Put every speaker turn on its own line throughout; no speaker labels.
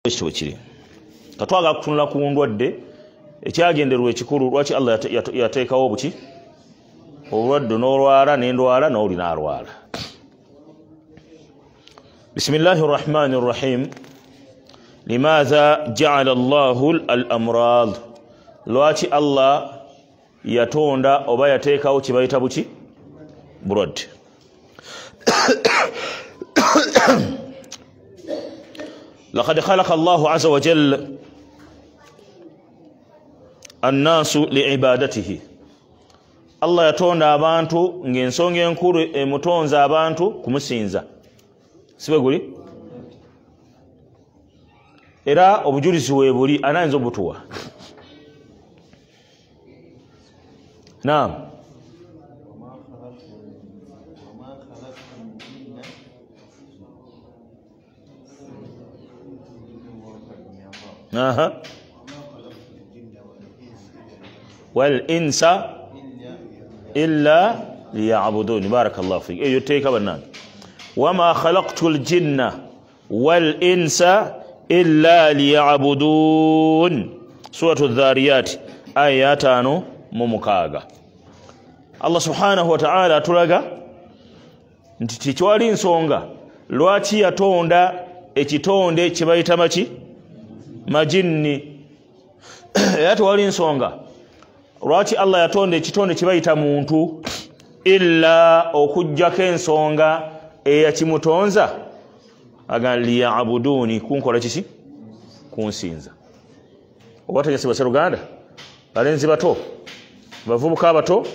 Ekyo kiri katwaga kutunula ku ndwadde, ekyagendererwa ekikulu lwaki Allah yateekawo obuki obulwadde, n'olwala n'endwala n'oli n'alwala. Bismillahi rrahmani rrahim. Limaadha jaala Allahu al amrad, lwaki Allah yatonda oba yateekawo kibayita buki bulwadde? Laqad khalaqa Allahu azza wa jalla annaasu liibadatihi, Allah yatonda abantu ng'ensonga enkulu emutonza abantu kumusinza, si bwe guli? Era obujulizi weebuli, anayinza obutuwa? Naam. Aha. Wal insa illa liya'budun. Barakallahu fik. Eyo teeka bannange. Wama khalaqtu ljinna wal insa illa liya'budun. Suratu Dhariyat aya 56. Allah subhanahu wa ta'ala atulaga nti tekiwali nsonga lwaki yatonda ekitonde kibayita maki majinni, era tewali nsonga lwaki Allah yatonda ekitonde kibayita muntu illa okuggyako ensonga eyakimutonza aga liya'buduni, kunkola kiki? Kunsinza. Oba tegese baseruganda, balenzi bato, bavubuka abato,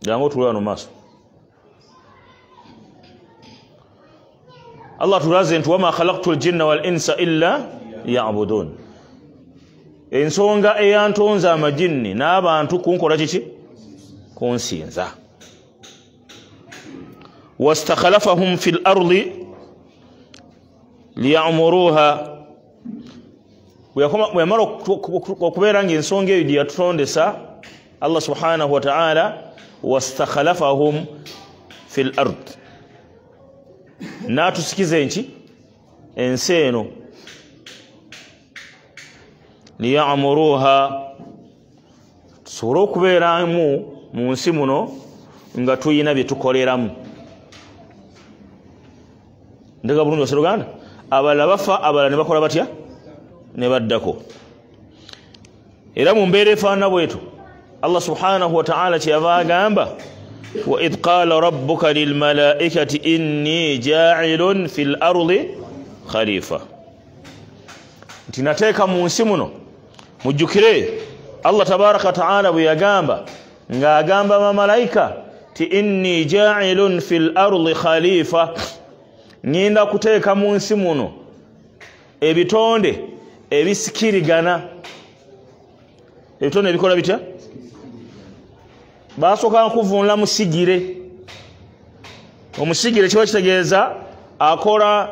jangu otule wano maaso. Allah tulaze nti wama khalaqtu ljinna wal insa illa liya'budun, ensonga eyantonza amajinni n'abantu kunkola kiki? Kunsinza. Wastakhalafahum fi lardi liya'muruha, bwe yamala okubeera ng'ensonga eyo gye yatutondesa Allah subhanahu wa ta'ala, wastakhalafahum fi lard, n'atusikiza enki ensi eno, liya'muruha, tusobole okubeeramu mu nsi muno nga tuyina bye tukoleramu. Ndega bulungi baseruganda, abalala bafa, abalala ne bakola batya? Ne baddako. Era mu mbeera efaanana bwetu Allah subhanahu wa ta'ala kyeyava agamba wa idh qala rabbuka lilmalaikati inni ja'ilun fil ardi khalifa, nti nateeka mu nsi muno. Mujjukire Allah tabaraka wa ta'ala bwe yagamba ng'agamba bamalayika ti inni ja'ilun fil ardi khalifa, ngenda kuteeka mu nsi muno ebitonde ebisikirigana. Ebitonde ebikola bitya? Basooka nkuvunula musigire. Omusigire kiba kitegeeza akola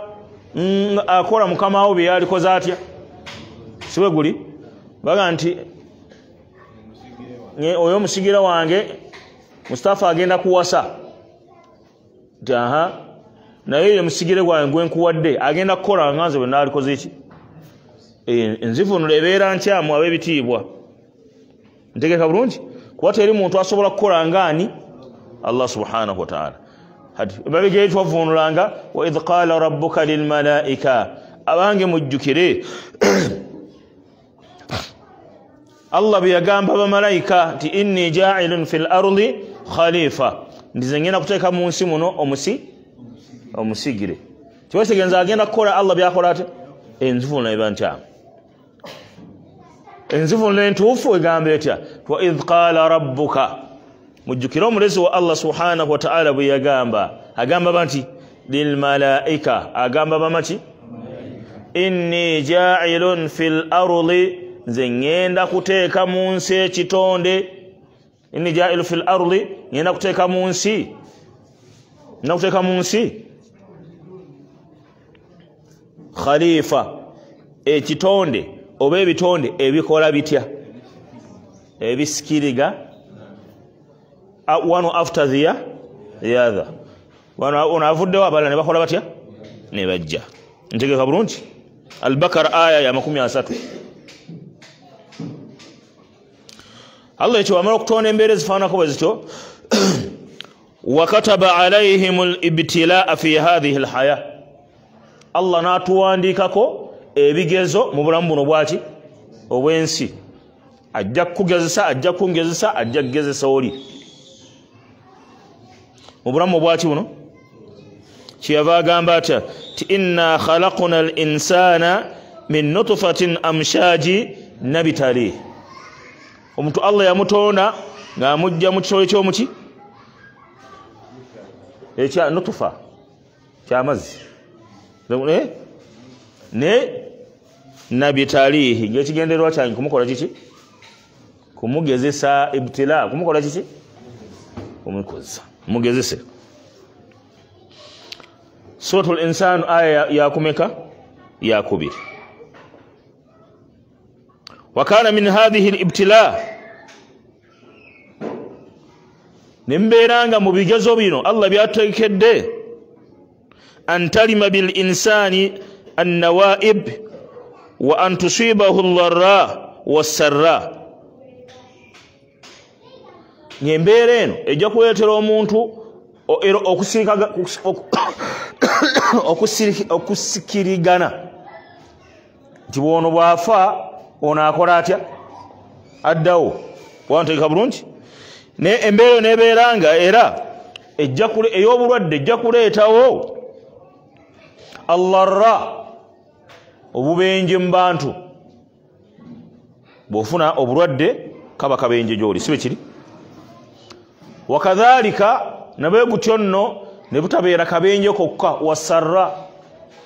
akola mukama wo bye yalikoze atya, si bwe guli? Baga nti oyo omusigira wange Mustafa agenda kuwasa, nti aha, naye ye musigire gwange gwe nkuwadde agenda kukola nga nze bwe naalikoze ki? Enzivunula ebeera nkyamu ab'ebitiibwa. Ntegeka bulungi? Kuba teri muntu asobola kukola ngaani Allah subhanahu wa ta'ala. Hati babigeri twavunulanga wa idh qala rabbuka lilmalaika, abange mujjukire Allah bwe yagamba bamalayika nti inni ja'ilun fil ardi khalifa, ndize ngenda kuteeka mu nsi muno omusigire. Kiba kitegeeza agenda kukola Allah byakola ate? Enzivunula eba nkyamu. Enzivunula entuufu egamba etya? Wa idh qala rabbuka, mujjukire omulezi wa Allah subhanahu wa ta'ala bwe yagamba, agamba ba nti lilmalaika, agamba bamaki inni ja'ilun fil ardi, nze ngenda kuteeka mu nsi ekitonde. Inni ja'ilu fil ardi, ngenda kuteeka mu nsi, ngenda kuteeka mu nsi khalifa, ekitonde oba ebitonde ebikola bitya? Ebisikiriga, one after the other. Wano avuddewo abalala ne bakola batya? Ne bajja. Ntegeka bulungi. Al-Bakara aya ya 30. Allah ekyo wamala okutonda embeera ezifaananako bwe zityo, wakataba alaihim al-ibtilaa fi hadhihi al-haya, Allah n'atuwandiikako ebigezo mu bulamu buno bwaki obw'ensi. Ajja kukugezesa, ajja kungezesa, ajja kugezesa oli mu bulamu bwaki buno. Kyeyava agamba atya ti inna khalaqna al-insana min nutfatin amshaji nabtali. Omuntu Allah yamutonda ng'amujja mu kisolo eky'omuki ekya nutfa ky'amazzi ne nabtalihi, ng'ekigendererwa kyange kumukola kiki? Kumugezesa. Ibtila kumukola kiki? Kumukozesa, mugezese. Suratul Insan aya ya kumeka ya 2. Wakana min hadhihi al-ibtila, nembeeranga mu bigezo bino Allah byateekedde, an talima bil insani an-nawaib wa an tusibahu ad-dharra was-sarra. Ng'embeera eno ejja kuleetera omuntu okusikirigana nti bwono bw'afa ono akola atya? Addawo. Wanteeka bulungi. Ne embeera nebeera nga era ey'obulwadde ejja kuleetawo allarra, obubenje mu bantu. Bw'ofuna obulwadde kaba kabenje gy'oli, si bwe kiri? Wakadhalika nabwe gutyo nno ne butabeera kabenje kokka, wasarra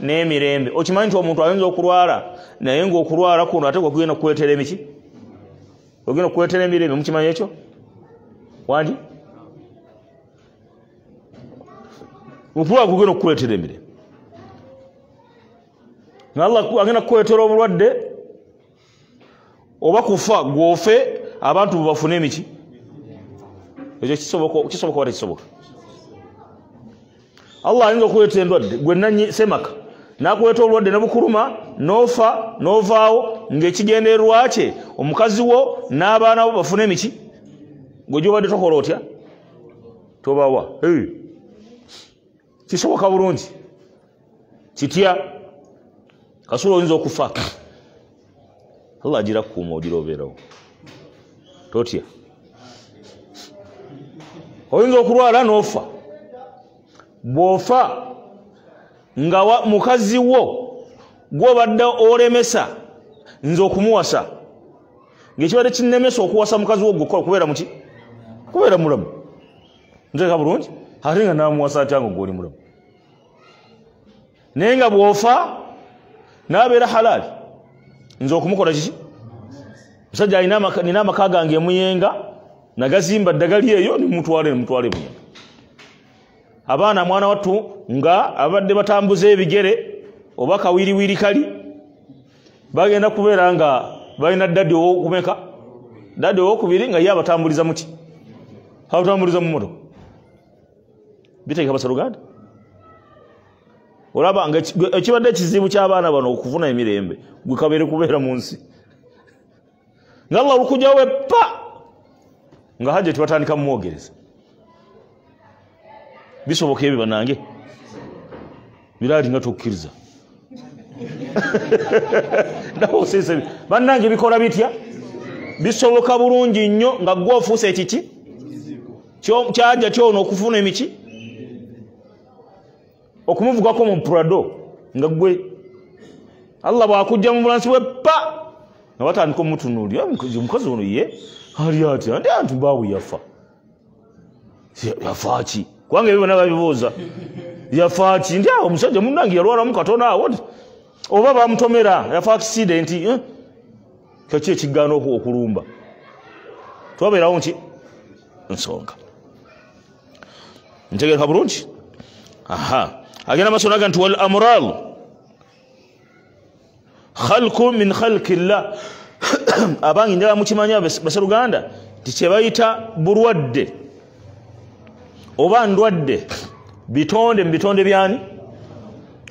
n'emirembe. Okimanyi nti omuntu ayinza okulwala naye ng'okulwala kuno ate kugenda kukuleetera emiki, ogenda kukuleetera emirembe. Mukimanyi ekyo? Wangi okulwala kugenda okukuleetera emirembe, nga Allah agenda kukuleetera obulwadde oba kufa gwofe abantu bafune emiki. Ekyo kisoboka oba tekisoboka? Allah ayinza okuleetera endwadde gwe nanyi semaka n'akuleeta obulwadde ne bukuluma n'ofa n'ovaawo, ng'ekigendererwa kye omukazi wo n'abaana bo bafune emiki, gwe gy'obadde tokola otya? Tobawa. Kisoboka bulungi. Kitya? Kasula oyinza okufa, Allah agira kukuuma ogira obeerawo, totya. Oyinza okulwala n'ofa. Bw'ofa nga mukazi wo gw'obadde olemesa nze okumuwasa, ng'ekibadde kinnemesa okuwasa mukazi wo gwe kubeera muki? Kubeera mulamu. Nteeka bulungi. Ate nga naamuwasa atya nga gw'oli mulamu? Naye nga bw'ofa n'abeera halaali, nze okumukola kiki? Musajja nina amaka gange emuyenga, nagazimba ddagali eyo nimutwale Muyenga. Abaana mwana wattu nga abadde batambuza ebigere oba kawiriwiri kali bagenda kubeera nga balina ddaddi owokumeka, ddaddi owokubiri nga ye abatambuliza muki? Abatambuliza mu mmotoka. Biteeka basaluganda. Olaba nga ekibadde ekizibu ky'abaana bano okufuna emirembe gwe kabeere kubeera mu nsi, nga Allah olukujjawo eppa nga hajja tibatandika mumwogereza. Bisoboka ebyo bannange? Biraali nga tokkiriza. Bannange bikola bitya? Bisoboka bulungi nnyo nga gwe ofuuse ekiki kyajja kyono okufuna emiki, okumuvugako mu Prado nga gwe Allah bw'akujja mu bulansi bwe pa nga batandika omutunuulira, omukazi ono ye ali atya? Ndi anti mbaawe yafa. Yafa ki? Kubanga ebyo byonna babibuuza. Yafa ki? Ndi awo omusajja munnange yalwalamu katono awo, oba bamutomera yafa accident. Kiki ekigaana okulumba? Twabeerawo nki nsonga. Ntegereka bulungi. Aha, agenda maaso naga nti wal amral khalqu min khalqi llah. Abange njagala mukimanya basaluganda nti kye bayita bulwadde oba ndwadde bitonde mu bitonde byani?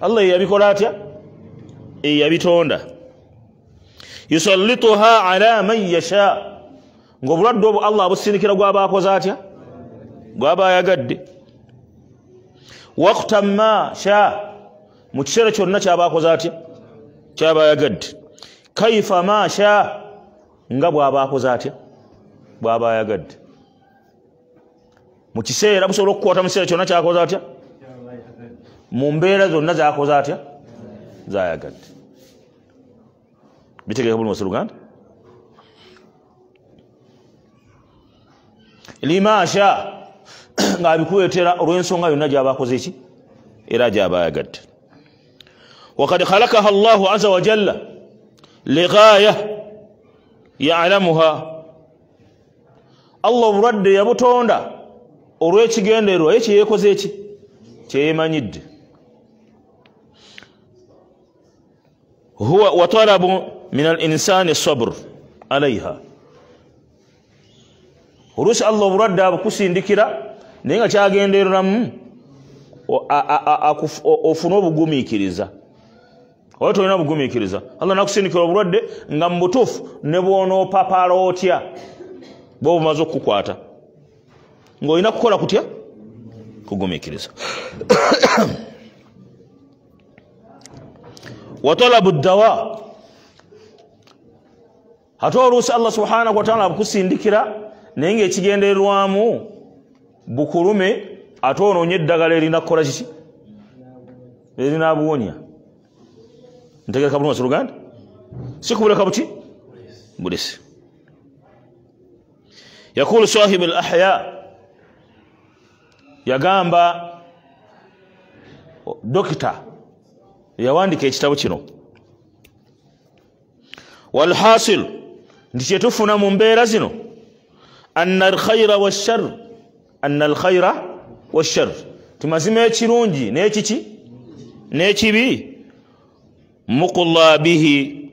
Allah yabikola atya? Yabitonda. Yusallituha ala man yasha, ng'obulwadde obwo Allah abusindikira gw'aba akoze atya? Gw'aba ayagadde. Waqta ma sha, mu kiseera kyonna ky'aba akoze atya? Ky'aba ayagadde. Kaifa ma sha, nga bw'aba akoze atya? Bw'aba ayagadde. Mu kiseera busobola okukwata mu kiseera kyonna ky'akoze atya? Mu mbeera zonna z'akoze atya? Z'ayagadde. Bitegeeka bulungi Luganda? Lima sha, ng'abikuleetera olw'ensonga yonna gy'aba akoze ki? Era gy'aba ayagadde. Wakad khalakaha Allahu azza wa jalla lighaya ya'lamuha, Allah obulwadde yabutonda olw'ekigendererwa ye kyeyekoze eki? Kyeyemanyidde. Huwa wa talabu min al-insani sabr alayha, oluusi Allah obulwadde abukusindikira naye nga kyagendereramu ofune obugumiikiriza. Oba tolina bugumiikiriza, Allah nakusindikira obulwadde nga mu butuufu ne bw'onoopapala otya bw'oba bumaze okukukwata ng'olina kukola kutya? Kugumiikiriza. Wa talabu ddawa, ate oluusi Allah subhanahu wa ta'ala abukusindikira naye ng'ekigendererwamu bukulume, ate onoonye eddagala erina kukola kiki? Erinabuwonya. Ntegereka bulungi Luganda? Si kubuleka buki? Bulesi. Yakulu sahibu al-ahya, yagamba dokita yawandika ekitabo kino, walhasil, nti kyetufuna mu mbeera zino, anna alkhaira washar, anna alkhaira washar, timazima ekirungi n'ekiki n'ekibi, muqla bihi,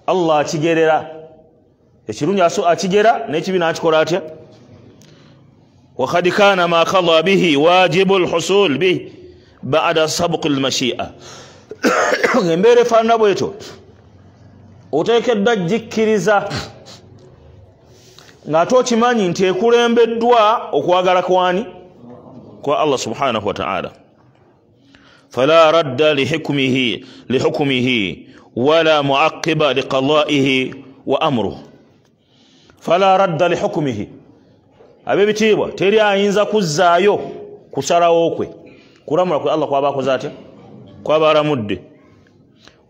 Allah akigerera ekirungi akigera n'ekibi n'akikola atya? Wakad kana ma qada bihi wajibu alhusul bihi ba'da sabq almashi'a, embeera efaanana bwetyo oteekeddwa gikkiriza ng'ate okimanyi nti ekulembeddwa okwagala kwani? Kwa Allah subhanahu wa ta'ala. Fala radda lihukmihi wala muaqiba liqada'ihi wa amruhu. Fala radda lihukmihi, ab'ebitiibwa teri ayinza kuzzaayo kusalawo kwe, kulamula kwe Allah kwaba akoze atya? Kwaba alamudde.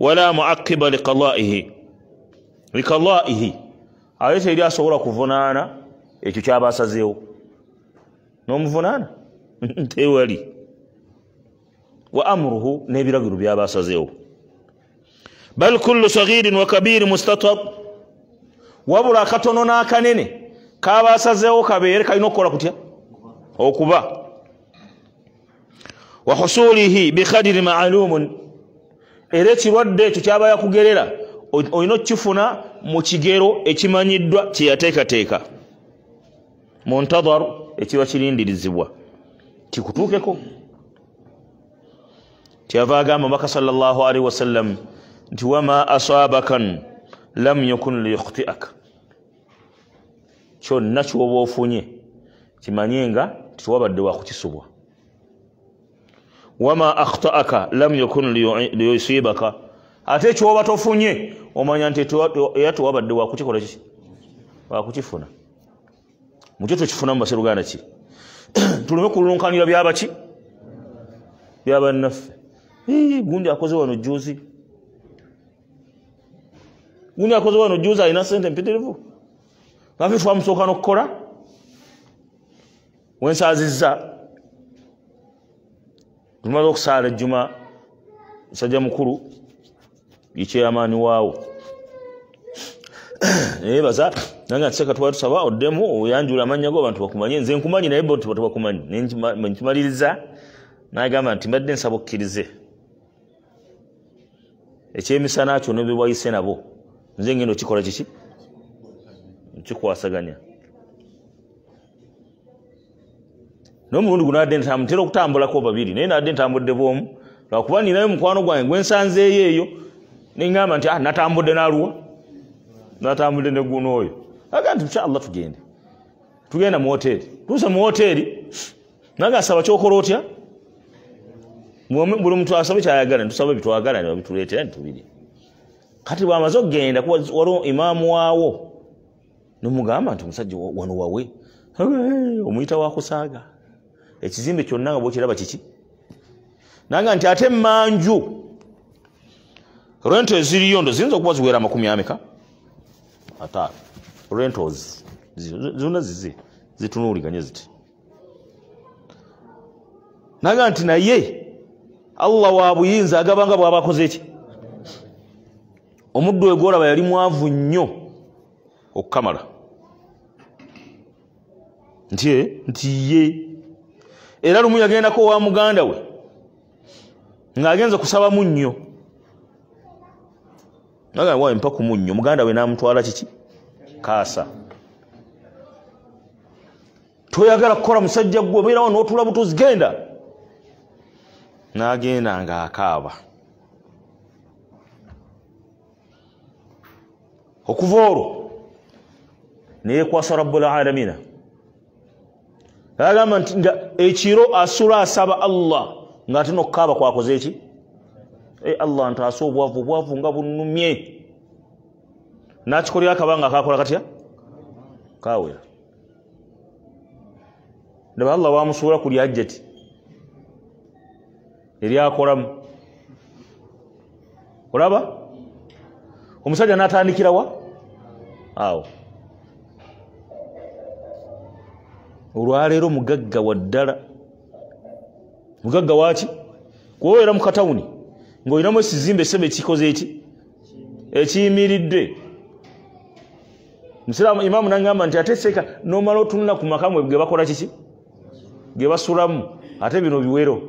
Wala muaqiba liqada'ihi, aye teri asobola kuvunaana ekyo kyaba asazeewo. N'omuvunaana tewali. Wa amruhu, n'ebiragiro byaba asazeewo. Bal kullu saghirin wa kabirin mustatab, wabula akatono n'akanene kaba asazeewo kabeere kalina okukola kutya? Okuba. Wa husulihi biqadri ma'lumun, era ekirwadde ekyo kyaba yakugerera olina okukifuna mu kigero ekimanyiddwa kye yateekateeka, muntadhar, ekiba kirindirizibwa kikutuukeko. Kyava agamba Mubaka sallallahu alaihi wasallam nti wama asabakan lam yakun liyukhti'ak, kyonna ky'oba ofunye kimanye nga tewabadde wakukisubwa. Wama akhta'aka lam yakun liyusibaka, ate kyoba tofunye omanya nti era tewabadde wakukikola kiki? Wakukifuna. Mukyo tukifuna mu baseruganda ki? Tuleme kulunkanira byabaki? Byabannaffe. Gundi akoze wano juzi, gundi akoze wano juzi alina sente mpitirivu, naffe twamusooka n'okukola wensaazizza tumaze okusaala ejjuma, musajja mukulu yekyeyamaani waawo neyebaza nange nti seka twali tusaba oddemu oyanjula amannya go abantu bakumanye, nze nkumanyi naye bo tebakumanyi. Nkimaliriza nagamba nti mbadde nsaba okkirize ekyemisana kyo ne bwe wayise nabo, nze ngenda okikola kiki? Nkikwasaganya. N'omulundi guno nadde ntera okutambulako babiri, naye nadde ntambudde bw'omu, Lwakuba ninayo mukwano gwange gwensanzeeyo eyo, neŋŋamba nti natambudde n'aluwa, natambudde ne guno oyo. Aga nti inshallah tugende. Tugenda mu hoteri. Tuuse mu hoteri, naga asaba kyokola otya? Buli muntu asabe kyayagala, ntusaba bitwagala ne babituleetera ntubiri. Kati bw'amaze okugenda, waliwo imaamu waawo nomugamba nti omusajja wano wawe, omuyita wakusaaga ekizimbe kyonna nga bwokiraba kiki. Nanga nti ate manju rento eziriyo ndo ziyinza okuba ziwera 50. Rentos zonna zize zitunuuliganye ziti. Naga nti naye Allah wa buyinza agabanga bw'aba akoze eki. Omuddu we gw'olaba yali mwavu nnyo okukamala, nti ye era lumu yagendako wa muganda we ng'agenze kusaba munnyo, naga wa mpa ku munnyo, muganda we n'amutwala kiki kaasa. Toyagala kukola musajja gwe, obeerawo n'otula butuuzi, genda. N'agenda ng'akaaba. Okuva olwo neyekwasa Rabbul Alamina. Agamba nti nga ekiro asula asaba Allah ng'ate n'okukaaba kwakoze eki? Allah ntaasa obwavu, obwavu nga bunnumye. N'akikolera akabanga akakola katya? Kawera. Ndaba Allah wamusuula ku lyajjati eryakolamu. Olaba? Omusajja n'atandikira wa? Awo. Olwaleero mugagga wa ddala. Mugagga waaki? Kuba mu katawuni ng'olinamu ekizimbe essebe ekikoze eki? Ekiyimiridde. Musiraamu imaamu n'angamba nti ate seeka n'omala otunula ku maka mwe ge bakola kiki? Ge basulamu, ate bino biwero.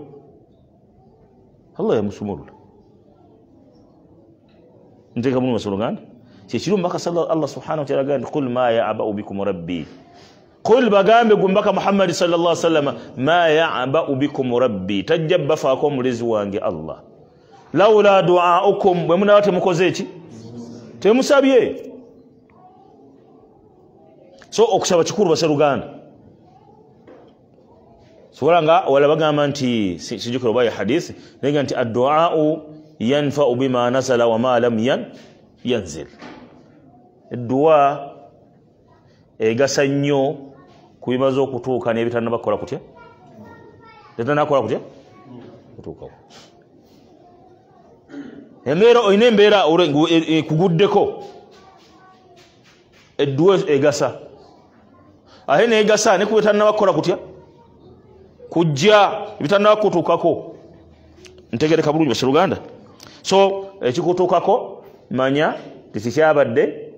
Allah yamusumulula. Nteeka muno masologanda. Kyekiri omubaka Allah subhanahu wa ta'ala agamba nti qul ma ya'ba'u bikum rabbi. Qul bagambe gwe mbaka Muhammad sallallahu alaihi wasallam ma ya'ba'u bikum rabbi, tajja bafaako omulezi wange Allah. Laula du'aukum, bwe munaaba temukoze eki? Temusabye. So okusaba kikulu baseruganda. Sobola nga wala bagamba nti sijjukira oba ya hadith, naye nti addu'au yanfa'u bima nazala wa ma lam yanzil. Edduwa egasa nnyo ku bimaze okutuuka n'ebitannaba kukola kutya? Tetannakola kutya? Kutuukawo. Embeera olina embeera ekuguddeko, edduwa egasa. Ate n'egasa ne ku bitannaba kukola kutya? Kujja ebitannaba kutuukako. Ntegereka bulungi baseruganda. So ekikutuukako manya tekikyabadde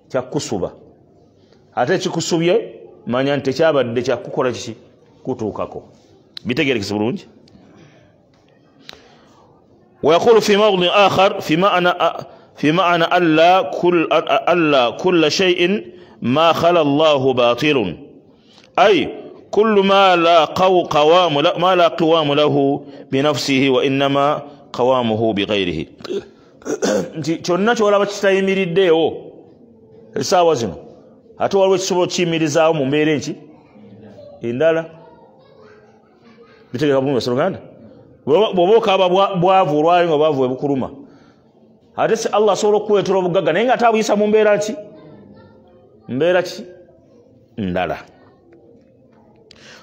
kyakusuba, ate ekikusubye manya nti tekyabadde kyakukola kiki? Kutuukako. Bitegerekese bulungi. ويقول في موضع آخر في معنى ألا كل شيء ما خلا الله باطل، أي كل ما لا قوام له بنفسه وإنما قوامه بغيره. Nti kyonna kyolaba kitayimiriddeewo essaawa zino, ate waliwo ekisobola okukiyimirizaawo mu mbeera enki endala. Bitegeeka bulungi baseruganda. Bw'oba okaaba bwavu olwali nga bwavu bwe bukuluma, ate si Allah asobola okukuleetera obugagga naye nga ate abuyisa mu mbeera ki? Mbeera ki ndala.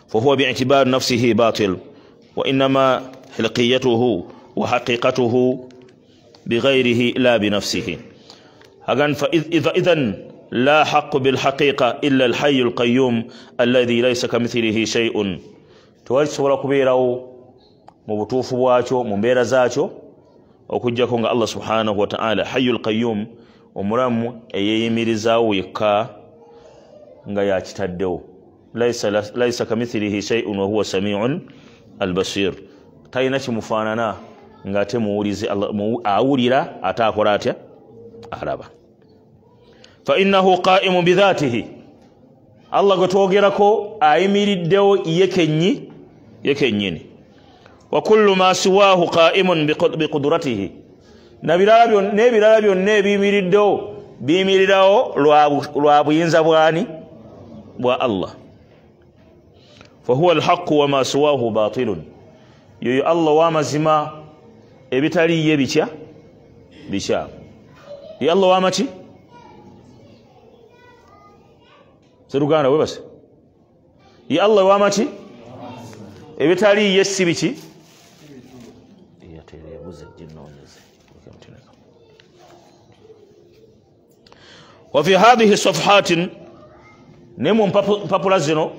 فهو باعتبار نفسه باطل وإنما حلقيته وحقيقته بغيره لا بنفسه. فإذن لا حق بالحقيقة إلا الحي القيوم الذي ليس كمثله شيء. Tewali kisobola kubeerawo mu butuufu bwakyo mu mbeera zaakyo okuggyako nga Allah subhanahu wa ta'ala hayyul qayyum, omulamu eyeeyimirizaawo yekka nga yakitaddewo. Laisa kamithilihi shay'un wa huwa samiun albasir. Talina kimufaanana ng'ate muwulizi, awulira ate akola atya? Alaba. Fa innahu qa'imun bidhatihi, Allah gwe twogerako ayimiriddewo ye kennyini. Wa kullu ma siwahu qa'imun biqudratihi, n'ebirala byonna ebiyimiriddewo biyimirirawo lwa buyinza bwani? Bwa Allah. Fahuwa alhaqu wama siwahu batilun, yoyo Allah w'amazima, ebitaliye bitya? Bikyamu. Ye Allah w'amaki? Seruganda webase. Ye Allah w'amaki? Ebitaliye si biki? Wafi hadhihi safhatin, ne mu mpapula zino,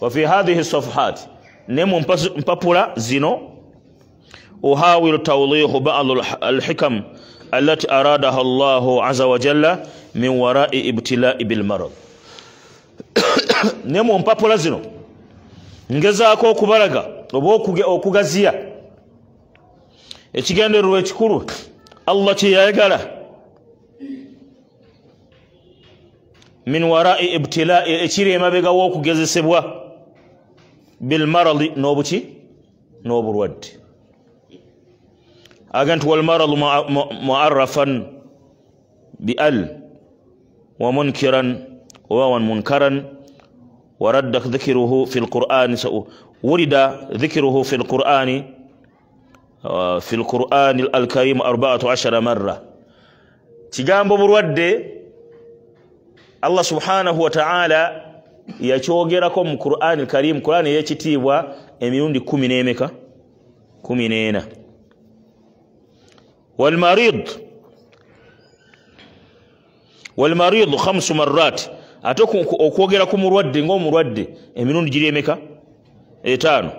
wafi hadhihi safhat, ne mu mpapula zino, uhawilu tawdihu ba'd alhikam allati aradaha Allahu azza wa jalla min wara'i ibtila'i bil marad. Ne mu mpapula zino ngezaako okubalaga oba okugaziya ekigendererwa ekikulu Allah kye yayagala min wara'i ibtila'i, ekiri emabega w'okugezesebwa, bil maradi, n'obuki? N'obulwadde. Aga nti wal maradu mu'arrafan bi al wa munkiran wa munkaran, waradda dhikruhu fi al-Qur'an, wurida dhikruhu fi al-Qur'ani fi al-Qur'an al-Karim 14 marra. Kigambo bulwadde Allah subhanahu wa ta'ala yakyogerako mu Qur'an al-Karim, Qur'an ey'ekitiibwa, emirundi 14. Walmarid 5 marrat, ate okwogera ku mulwadde ng'omulwadde emirundi giri emeka? 5.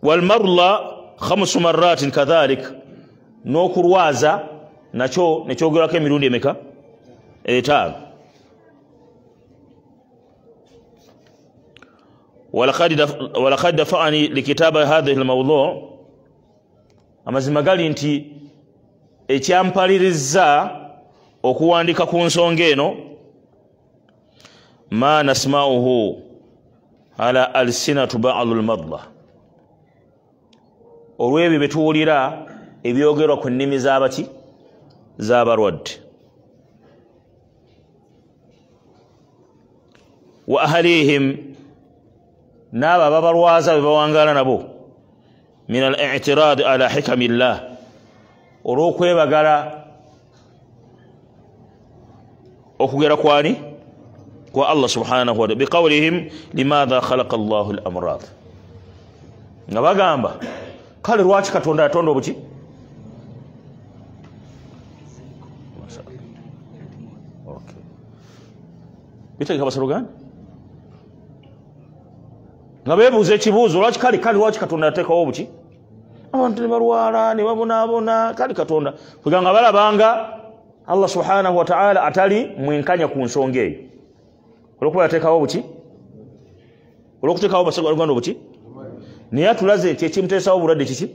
Walmarla 5 marratin kadhalik, n'okulwaza nakyo nekyogerako emirundi emeka? 5. Walaqad dafa'ani likitaba hadhihi almawdu', amazima gali nti ekyampaliriza okuwandika ku nsonga eno, ma nasma'uhu ala alsinatu ba'd almadla, olw'ebyo bye tuwulira ebyogerwa ku nnimi z'abaki? Z'abalwadde. Wa ahlihim, n'abo ababalwaza be bawangaala nabo, min al-i'tirad ala hikamillah, olw'okwebagala okugera kwani? Kwa Allah subhanahu wa ta'ala, biqawlihim limadha khalaqa Allahu al-amrad, nga bagamba kale lwaki Katonda yatonda obuki? Okay, bitegeka basaluganda nga beebuuza ekibuuzo, lwaki kale lwaki Katonda yateekawo obuki? Abantu ne balwala ne babonaabona, kale Katonda kuganga balabanga Allah subhanahu wa ta'ala atali mwenkanya ku nsonga eyo, olwokuba yateekawo obuki? Olwokuteekawo basaluganda obuki? Naye atulaze nti ekimuteesawo obulwadde kiki?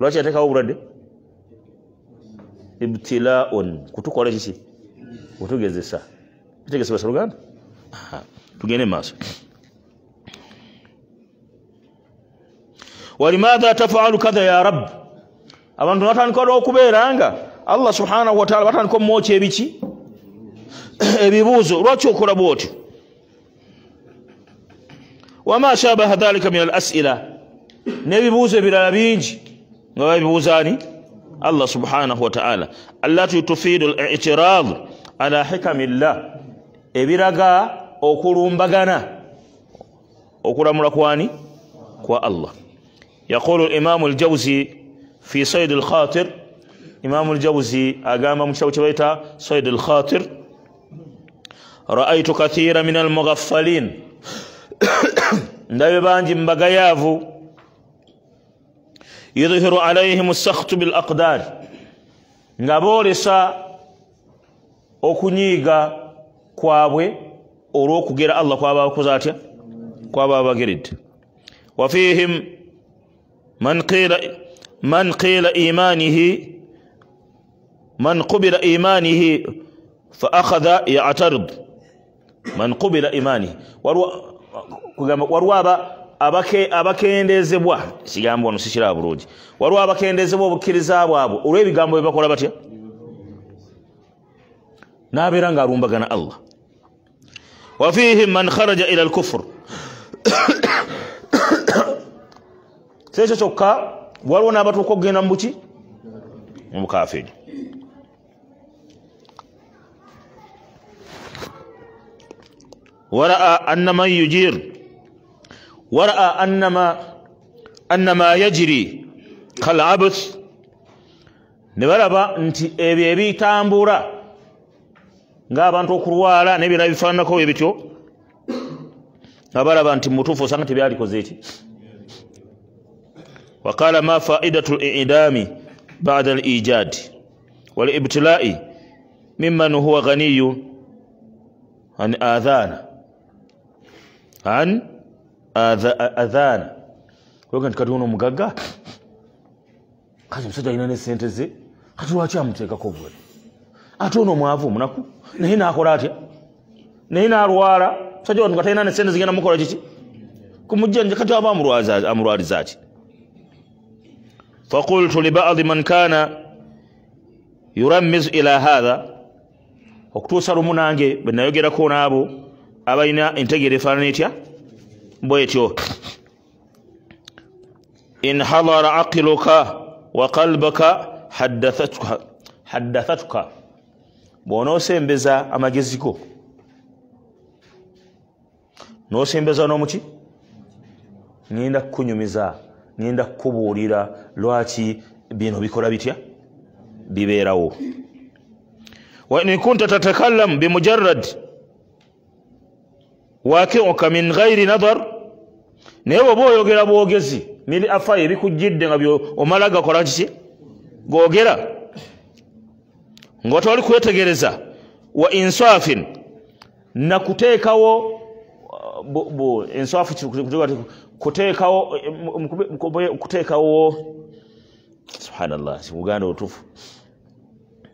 Lwaki yateekawo obulwadde? Ibtilaun, kutukola kiki? Kutugezesa. Bitegese basaluganda? Tugende maaso. Walimadha taf'alu kadha ya Rabb, abantu batandika okubeera nga Allah subhanahu wa ta'ala batandika omwokya ebiki? Ebibuuzo, lwaki okola bw'otyo? Wama shabaha dhalika min al-as'ila, n'ebibuuzo ebirala bingi nga babibuuzaani? Allah subhanahu wa ta'ala, allati tufidu al-i'tirad ala hikamillah, ebiraga okulumbagana okulamula kwani? Kwa Allah. Yaqulu al-Imam al-Jawzi fi Sayd al-Khatir, Imam al-Jawzi agamba mu kitabo kye bayita Sayd al-Khatir, ra'aytu kathira min al-mughaffalin, ndabye bangi mu bagayaavu, yudhiru alayhim as-sakhtu bil aqdar, nga boolesa okunyiiga kwabwe olw'okugera Allah kwaba abakoze atya? Kwaba abageredde. Wa fihim man qila imanihi, man qubila imanihi fa akhadha ya'tarid, man qubila imanihi, waliwo Kugamba waliwo abakendezebwa, kigambo wano sikiraba bulungi, waliwo abakendezebwa obukkiriza bwabwe olw'ebigambo bye bakola batya, n'abeera ng'alumbagana Allah. Wa fihim man kharaja ila al-kufr, sekyo kyokka waliwo n'abatuuka okugenda mu buki, mu bukafiri. Waraa anna man yujir, waraa annama yajiri kalabuth, ne balaba nti ebyo ebitambula ng'abantu okulwala n'ebirala bifaananako bwe bityo, nga balaba nti mutuufu osanga tebyalikoze eki. Waqala ma faidatu al-i'dami ba'da al-ijad wal-ibtila'i mimman huwa ghaniyu an adhana an adhana. Kuyoga nti kati ono omugagga kati omusajja alina ne sente ze, kati lwaki amuteekako obulwadde? Ate ono omwavu omunaku naye n'akola atya? Naye n'alwala, musajja wantu nga talina ne sente zigenda mukola kiki? Kumujjanja, kati aba amulwaliza ki? Faqultu li ba'di man kana yurammizu ila hadha, okutuusa lumu nange bwe nayogerako n'abo abalina entegeera efaanana etya bwetyo, in hadara aqiluka wa qalbaka haddathatuka, bw'onoosembeza amagezi go n'osembeza n'omuki, ngenda kukunyumiza, ngenda kukubuulira lwaki bino bikola bitya, bibeerawo. Wa in kunta tatakallamu bimujarrad waqi'uka min ghairi nadhar, naye bw'oba oyogera bwogezi miri afayo ebikujjidde nga omala gakola kiki, googera nga tewali kwetegereza, wa insafin, nakuteekawo insafu, kuteekawo kuteekawo, subhanallah, si Uganda otufu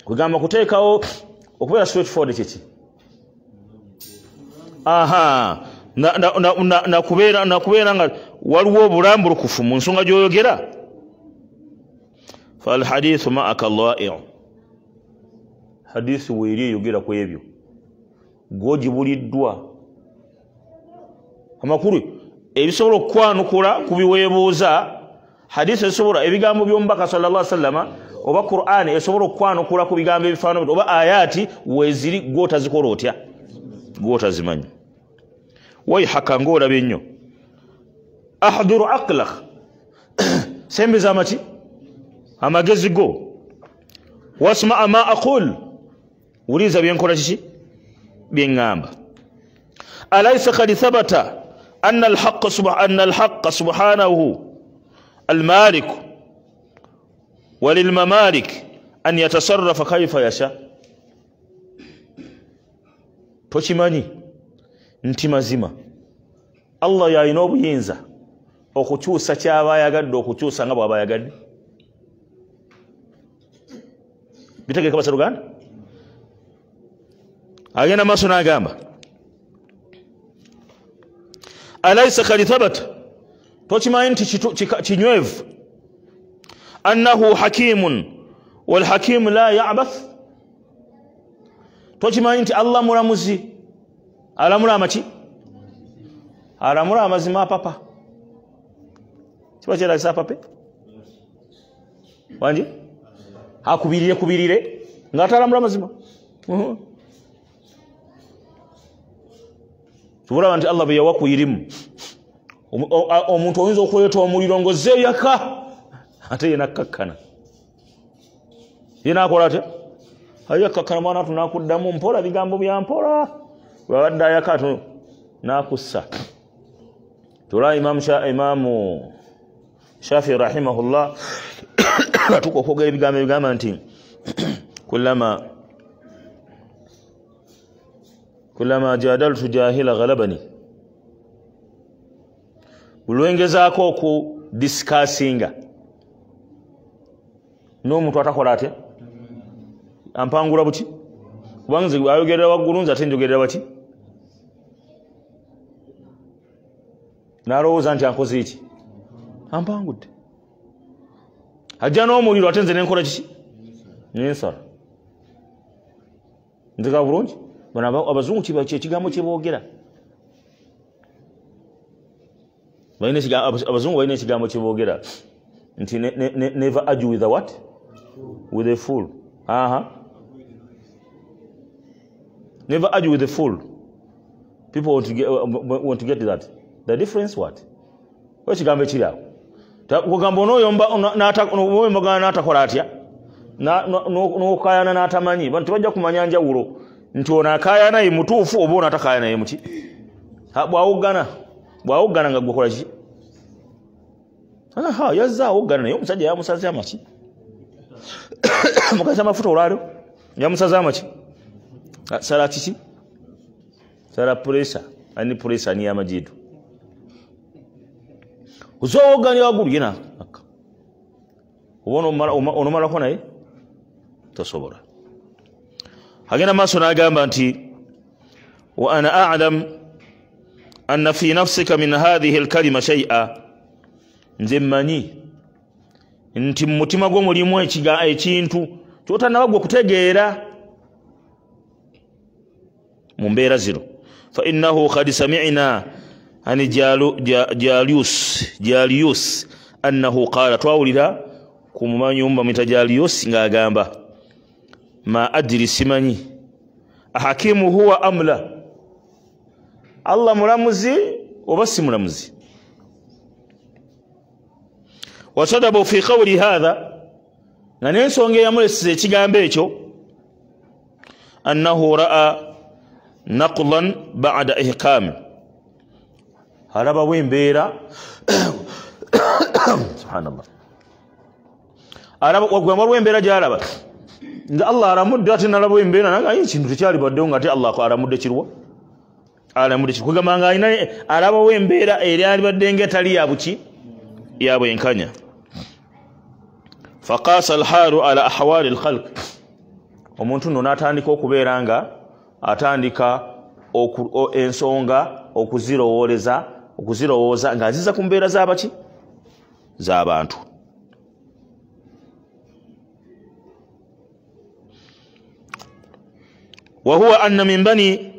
kugamba kuteekawo okubeera straightforward kiki, aha, nakubeera nga waliwo obulambulukufu mu nsonga gy'oyogera. Falhadithu ma'aka dha'i'u, hadisi weeri eyogera ku ebyo gw'ogibuliddwa. Amakulu ebisobola okukwanukula ku biweebuuza, hadisi esobola ebigambo by'omubaka sallallahu alaihi wasallama oba Qur'ani esobola okukwanukula ku bigambo ebifaanana oba ayati weeziri gw'otazikola otya, gw'otazimanyi. Waihaka, ng'olaba ennyo. Ahduru aqlak, sembeza amaki, amagezi go. Wasmaa ma aqul, wuliriza byenkola kiki, byeŋŋamba. Alaysa kad thabata anna alhaqqa subhanahu almalik walilmamalik an yatasarrafa kaifa yasha, tokimanyi nti mazima Allah yalina obuyinza okukyusa kyaba ayagadde okukyusa nga bw'aba ayagadde. Bitegeeka basaluganda? Agenda maaso n'agamba alaysa kad thabata, tokimanyi nti kinywevu, annahu hakimun walhakimu la yabath, tokimanyi nti Allah mulamuzi, alamula amaki, alamula amazima apapa. Kiba kyeragisa apape wangi akubirire kubirire ng'atalamula mazima. Tubulaba nti Allah bwe yawa ku irimu omuntu oyinza okuleeta omuliro ng'ozzeeyaka ate ye nakkakkana, ye naakola atya, ayakkakkana mwana atu n'akuddamu mpola bigambo bya mpola, bw'abadde ayaka atu n'akussa. Tolaba Imaamu Shafi rahimahullah atuuka okwogera ebigambo ebigamba nti kullama jadaltu jahila ghalabani, lwengezaako oku discussinga n'omuntu atakola atya, ampangula buki, kubanga nze ayogerera waggulu nze ate njogerera waki. Nalowooza nti ankoze eki, ampangudde. Ajja n'omuliro ate nze nenkola kiki, nensala. Nzeka bulungi. Bano abazungu ekigambo kyeboogera, abazungu balina ekigambo kyeboogera nti never argue with a what? With a fool. Never argue with a fool. People want to get that. The difference what? Ekigambo ekiri awo kugamba onooyombagana n'atakola atya, n'okayana n'atamanyi. Bantu tebajja kumanya njawulo nti ono akayana ye mutuufu oba ono atakayana ye muki. Bw'awoggana nga gwekola ki? Yazze awoggana naye omusajja yamusaze amaki. Mukazi amafuta olwaliro yamusaze amaki. Sala kiki? Sala puresa. Ani puresa ni amajidu. Ozowoggana waggulu yena akka. Oba onomalako naye tosobola. Agenda maaso n'agamba nti wa ana a'lam anna fi nafsika min hadhihi alkalima shay'a, nze mmanyi nti mu mutima gwo mulimu ekintu ky'otannaba gwe kutegeera mu mbeera zino. Fa innahu qad sami'na an Jalius annahu qala, twawulira ku mumanyi omu bamuyita Jalius ng'agamba ma adri, simanyi, ahakimu huwa amla, Allah mulamuzi oba si mulamuzi. Wasadabu fi qawli hadha, nga n'ensonga eyamulesiza ekigambo ekyo, annahu ra'a naqlan ba'da ihkam, alabawo embeera subhanallah, waliwo embeera gy'alaba nga Allah alamudde ate nalabawo embeera naye ekintu tekyalibaddewo nga ate Allah alamudde kirwa, alamudde kirwa, kugamba nga alina alabawo embeera eryalibadde nga etali ya buki, ya bwenkanya. Faqasa alhalu ala ahwali alkhalq, omuntu nno n'atandika okubeera nga atandika ensonga okuzirowooza ng'aziza ku mbeera z'abaki, z'abantu. Wa huwa anna min bani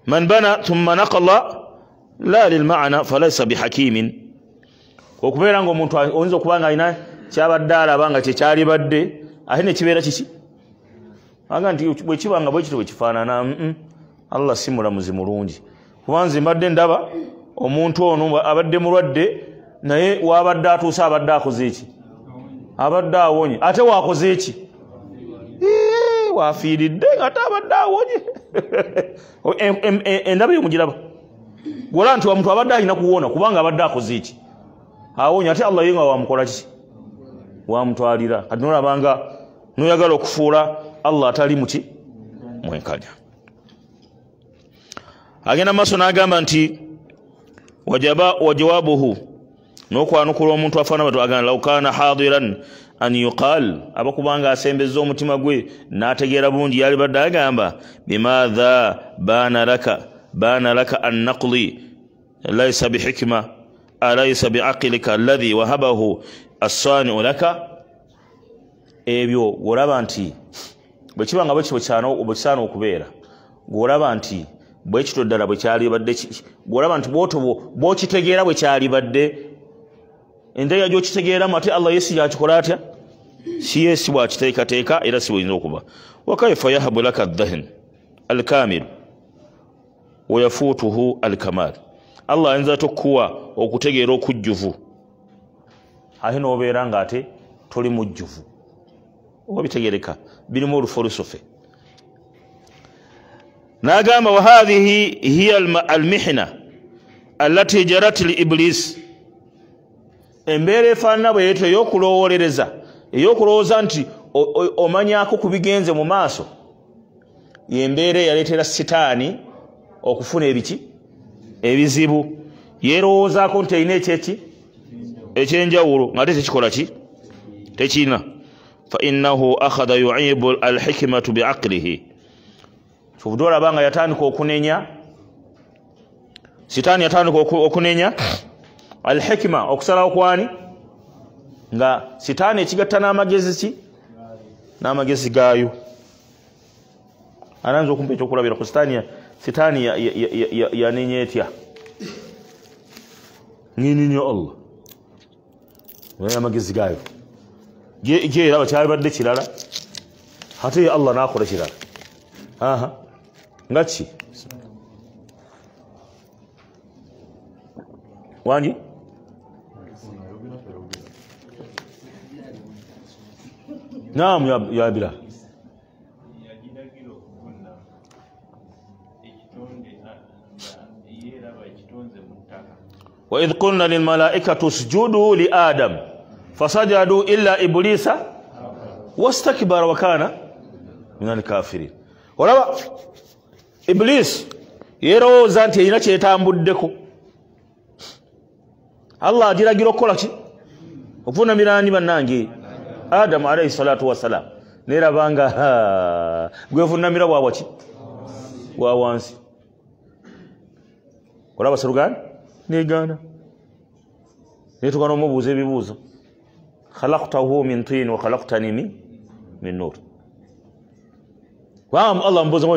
man bana thumma naqala la lilmaana falaysa bihakimin, okubeera ng'omuntu oyinza okuba nga alina kyabadde alaba nga kyekyalibadde ate nekibeera kiki, aga nti bwe kiba nga bwe kityo bwe kifaanana, Allah si mulamuzi mulungi. Kuba nze mbadde ndaba omuntu ono abadde mulwadde naye wabadde atuuse abadde akoze eki, abadde awonye, ate wakoze eki, wafiiridde ate abadde awonye. Endaba eyo mugiraba gwola nti omuntu abadde alina kuwona kubanga abadde akoze eki, awonye, ate Allah ye nga wamukola ki, wamutwalira. Kati nolabanga noyagala okufuula Allah atali muki, mwenkanya. Agenda maaso n'agamba nti wajawabuhu, n'okwanukula omuntu afaana batu agamba law kana hadiran an yuqal, aba kubanga asembezza omutima gwe n'ategeera bulungi yalibadde agamba bimadha bana laka an naqli laysa bihikma alaysa biaqlika alladhi wahabahu as-sani'u laka. Ebyo gw'olaba nti bwe kiba nga bwe kisaana okubeera, gw'olaba nti bwe kityo ddala bwe kyalibadde, gw'olaba nti bw'okitegeera bwe kyalibadde, endeya gy'okitegeeramu ate Allah ye si yakikola atya, si ye si bw'akiteekateeka era si bw'oyinza okuba. Wa kaifa yahabu laka adh-dhahn alkamil wa yafutuhu alkamal, Allah ayinza okukuwa okutegeera okujjuvu ate n'obeera ng'ate toli mujjuvu. Oba bitegereka, birimu oluforusofe. N'agamba wa hadhihi hiya almihna allati jarat li iblis, embeera efaanana bwe yeeto ey'okulowoolereza, ey'okulowooza nti omanyako ku bigenze mu maaso, y'embeera eyaleetera sitaani okufuna ebiki, ebizibu. Yeerowoozaako nti erina ekyeki ekyenjawulo ng'ate tekikola ki, tekirina. Fa innahu akhadha yu'ibu alhikmatu biaqlihi, kyovudde olaba nga yatandika okunenya Sitaani yatandika okunenya alhikima, okusalawo kwani, nga sitaani ekigatta n'amagezi ki, n'amagezi gaayo. Ananza okumpa ekyokulabira ku sitaani. Sitaani yanenya etya? Nginenya Allah amagezi gaayo gyeraba kyalibadde kirala, ate Allah n'akola kirala. Aha, nga ki wangi? Naam, ya Bilal. Wa idh qulna lil malaikati usjudu li Adam fasajadu illa iblisa wastakbara wa kana minal kafirin. Olaba Iblis yerowooza nti erina kyetambuddeko. Allah agiragira okukola ki? Okuvuunamira ani bannange? Adamu alayhi salatu wassalam. Nerabanga gwevunamira bwabwa ki? Bwa wansi. Olaba seruganda? Negaana. Netuka n'omubuuza ebibuuzo. Khalaqtahu min tin wa khalaqtani min nur. Wa Allah mbuuza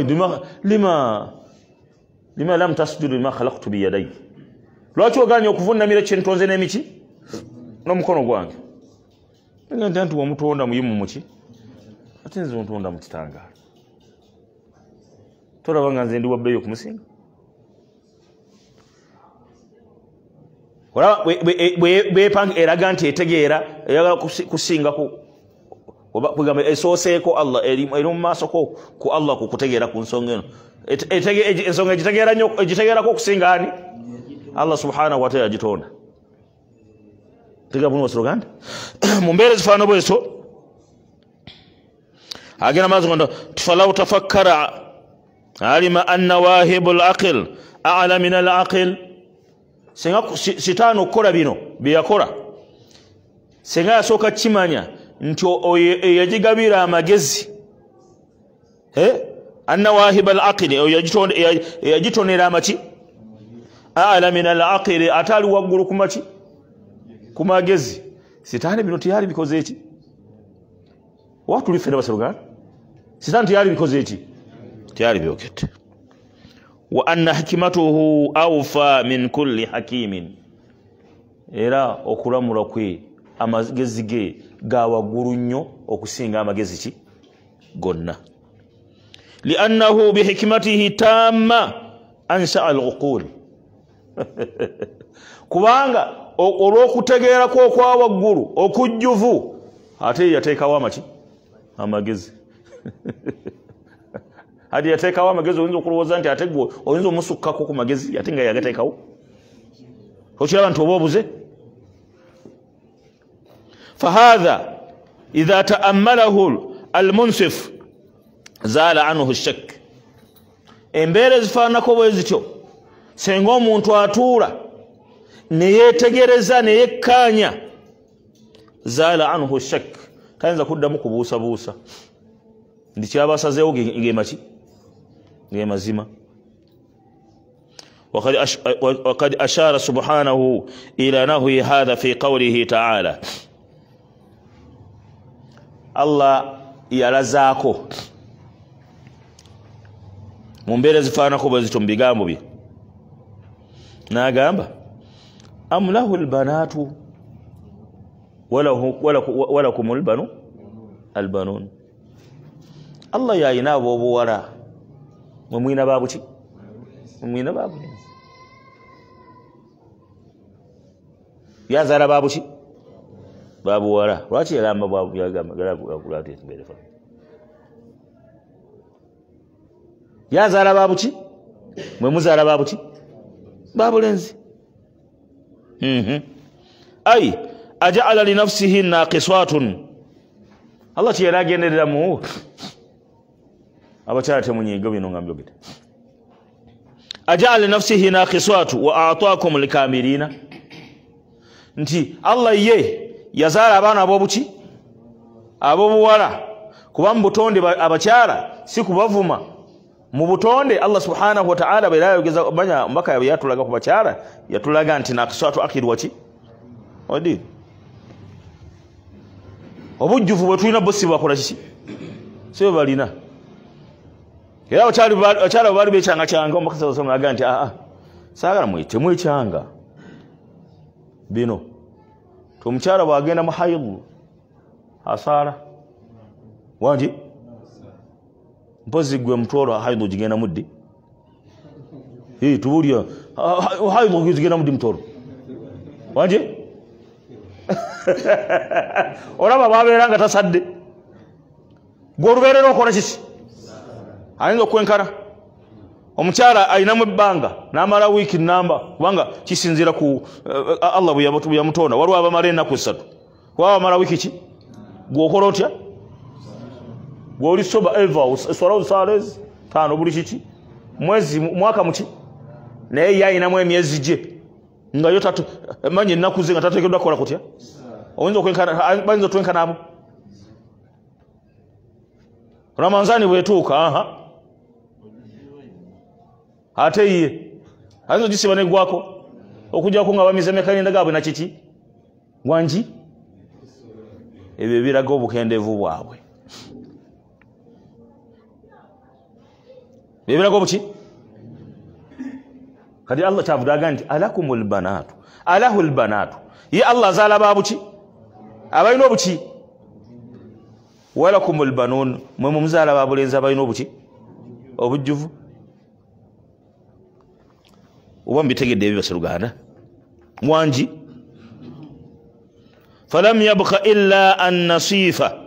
lima lam tasjudu lima khalaqtu biyadayya. Lwaki oganye okuvunamira kyentonze n'emiki n'omukono gwange? Nti nti wamutonda muyimu muki, ate nze ontonda mu kitangaala. Tolaba nga nze ndi wa bbeeyi okumusinga? Olaba bwepanga eraga nti etegeera, eyagala kusinga kugamba esooseeko Allah, eri mu maaso ko ku Allah ku kutegeera ku nsonga eno. Ensonga egitegeera nnyo, egitegeerako okusinga ani? Allah subhanahu wa ta'ala yagitonda. Tegera buno Luganda. Mu mbeera ezifaanana bw'ezo agenda maaso nga falau tafakkara alima anna wahibul aqil a'la min al aqil. Singa sitaani okukola bino bye yakola, singa yasooka kimanya nti oyo eyagigabira amagezi, anna wahibal aqil, oyo eyagitonera amaki, a'la min al aqil, ate ali waggulu ku maki, ku magezi. Sitaani bino teyali bikoze eki? Watuli ffenna baseruganda, sitaani teyali bikoze eki? Teyali byogedde. Wa anna hikimatuhu awfa min kulli hakimin, era okulamula kwe amagezi ge ga waggulu nnyo okusinga amagezi ki gonna. Liannahu bihikimatihi tamma anshaa al-uqul, kubanga olw'okutegeerako okwa waggulu okujjuvu ate yateekawo amaki, amagezi. Ate yateekawo amagezi, oyinza okulowooza nti ate gwe oyinza omusukkako ku magezi ate nga yagateekawo. Okiraba nti oba obuze. Fahadha idha taammalahu almunsif zaala anhu shak. Embeera ezifaananako bwe zityo, singa omuntu atuula neyeetegereza neyekkaanya, zaala anhu shak, tayinza kuddamu kubuusabuusa nti kyabasazeewo gemaki, gemazima. Wakad ashara subhanahu ila nahwi hadha fi qawlihi ta'ala. Allah yalazaako mu mbeera ezifaananako bwe zityo mu bigambo bye, n'agamba am lahu albanatu walakum albanu albanun. Allah yayina ab'obuwala, mwe mwina babuki? Mwina babulenzi. Yazaala babuki? Babuwala. Lwaki yagamba yazaala babuki? Mwe muzaala babuki? Babulenzi. Ai aja'ala li nafsihi naqisatun. Allah kyeyali agendereramu abakyala temunyiiga bino nga mbyogedde. Aja'ala li nafsihi naqisatu wa a'taakum likamilina, nti Allah ye yazaala abaana ab'obuki, ab'obuwala, kuba mu butonde abakyala si kubavuma, Mu butonde Allah subhanahu wa ta'ala bwe yayogeza banya mbaka yatulaga ku bakyala, yatulaga nti nakisatu akirwa ki odi obujjuvu bwe tulina bo si bakola kiki, si bwe balina. Era abakyala bali bekyanga kyanga, omubaka sallallahu alaihi wasallam agamba nti aa saagala mwete mwekyanga bino. Omukyala bw'agenda mu haidhu asaala wangi mpozi gwe mutwalo haidhu gigenda muddi tubulya haidhu gigenda muddi mutwalo wangi olaba babeera nga tasadde gwe olubeerera okola kiki ayinza okwenkana. Omukyala ayinamu ebbanga n'amala wiiki namba, kubanga kisinziira ku Allah bwe yamutonda. Waliwo abamala ennaku 3, waba bamala wiiki ki, gwe okola otya? Gwe oli soba eva eswala osaala ezi 5 buli kiki mwezi mwaka muki, naye ye ayinamu emyezi gye nga yo manya ennaku ze nga tateekeddwa kukola kutya. Oyinza okwenkana, bayinza otwenkana abo. Ramanzani bwetuuka aha ate ye ayinza ogisiba neggwako okujjako nga bamize mekalinda gaabwe nakiki wangi. Ebyo biraga obukendeevu bwabwe, ebiraga obuki. Kati Allah kyavudde agamba nti alakumul banaatu alahul banaatu, ye Allah azaala babuki abalina obuki, walakumul banuun, mwe mumuzaala babulenzi abalina obuki obujjuvu. Oba mbitegedde ebyo baseruganda mwangi. Falam yabqa illa an nasifa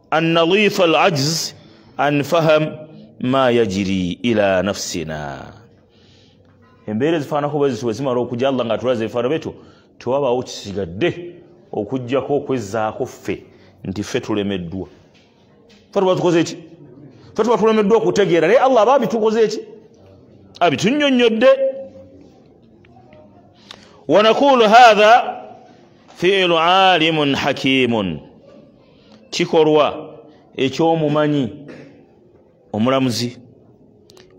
an nadhifa al-ajz an faham ma yajri ila nafsina. Embeera ezifaanako bwe zityo bwe zimala okujja Allah nga atulaze ebifaano byetu, tewabaawo kisigadde okuggyako okwezzaako ffe nti ffe tulemeddwa. Ffe tuba tukoze ki? Ffe tuba tulemeddwa okutegeera, naye Allah aba abitukoze ki? Abitunnyonnyodde. Wanakulu hadha fi'lu alimun hakimun, kikolwa ekyomumanyi omulamuzi.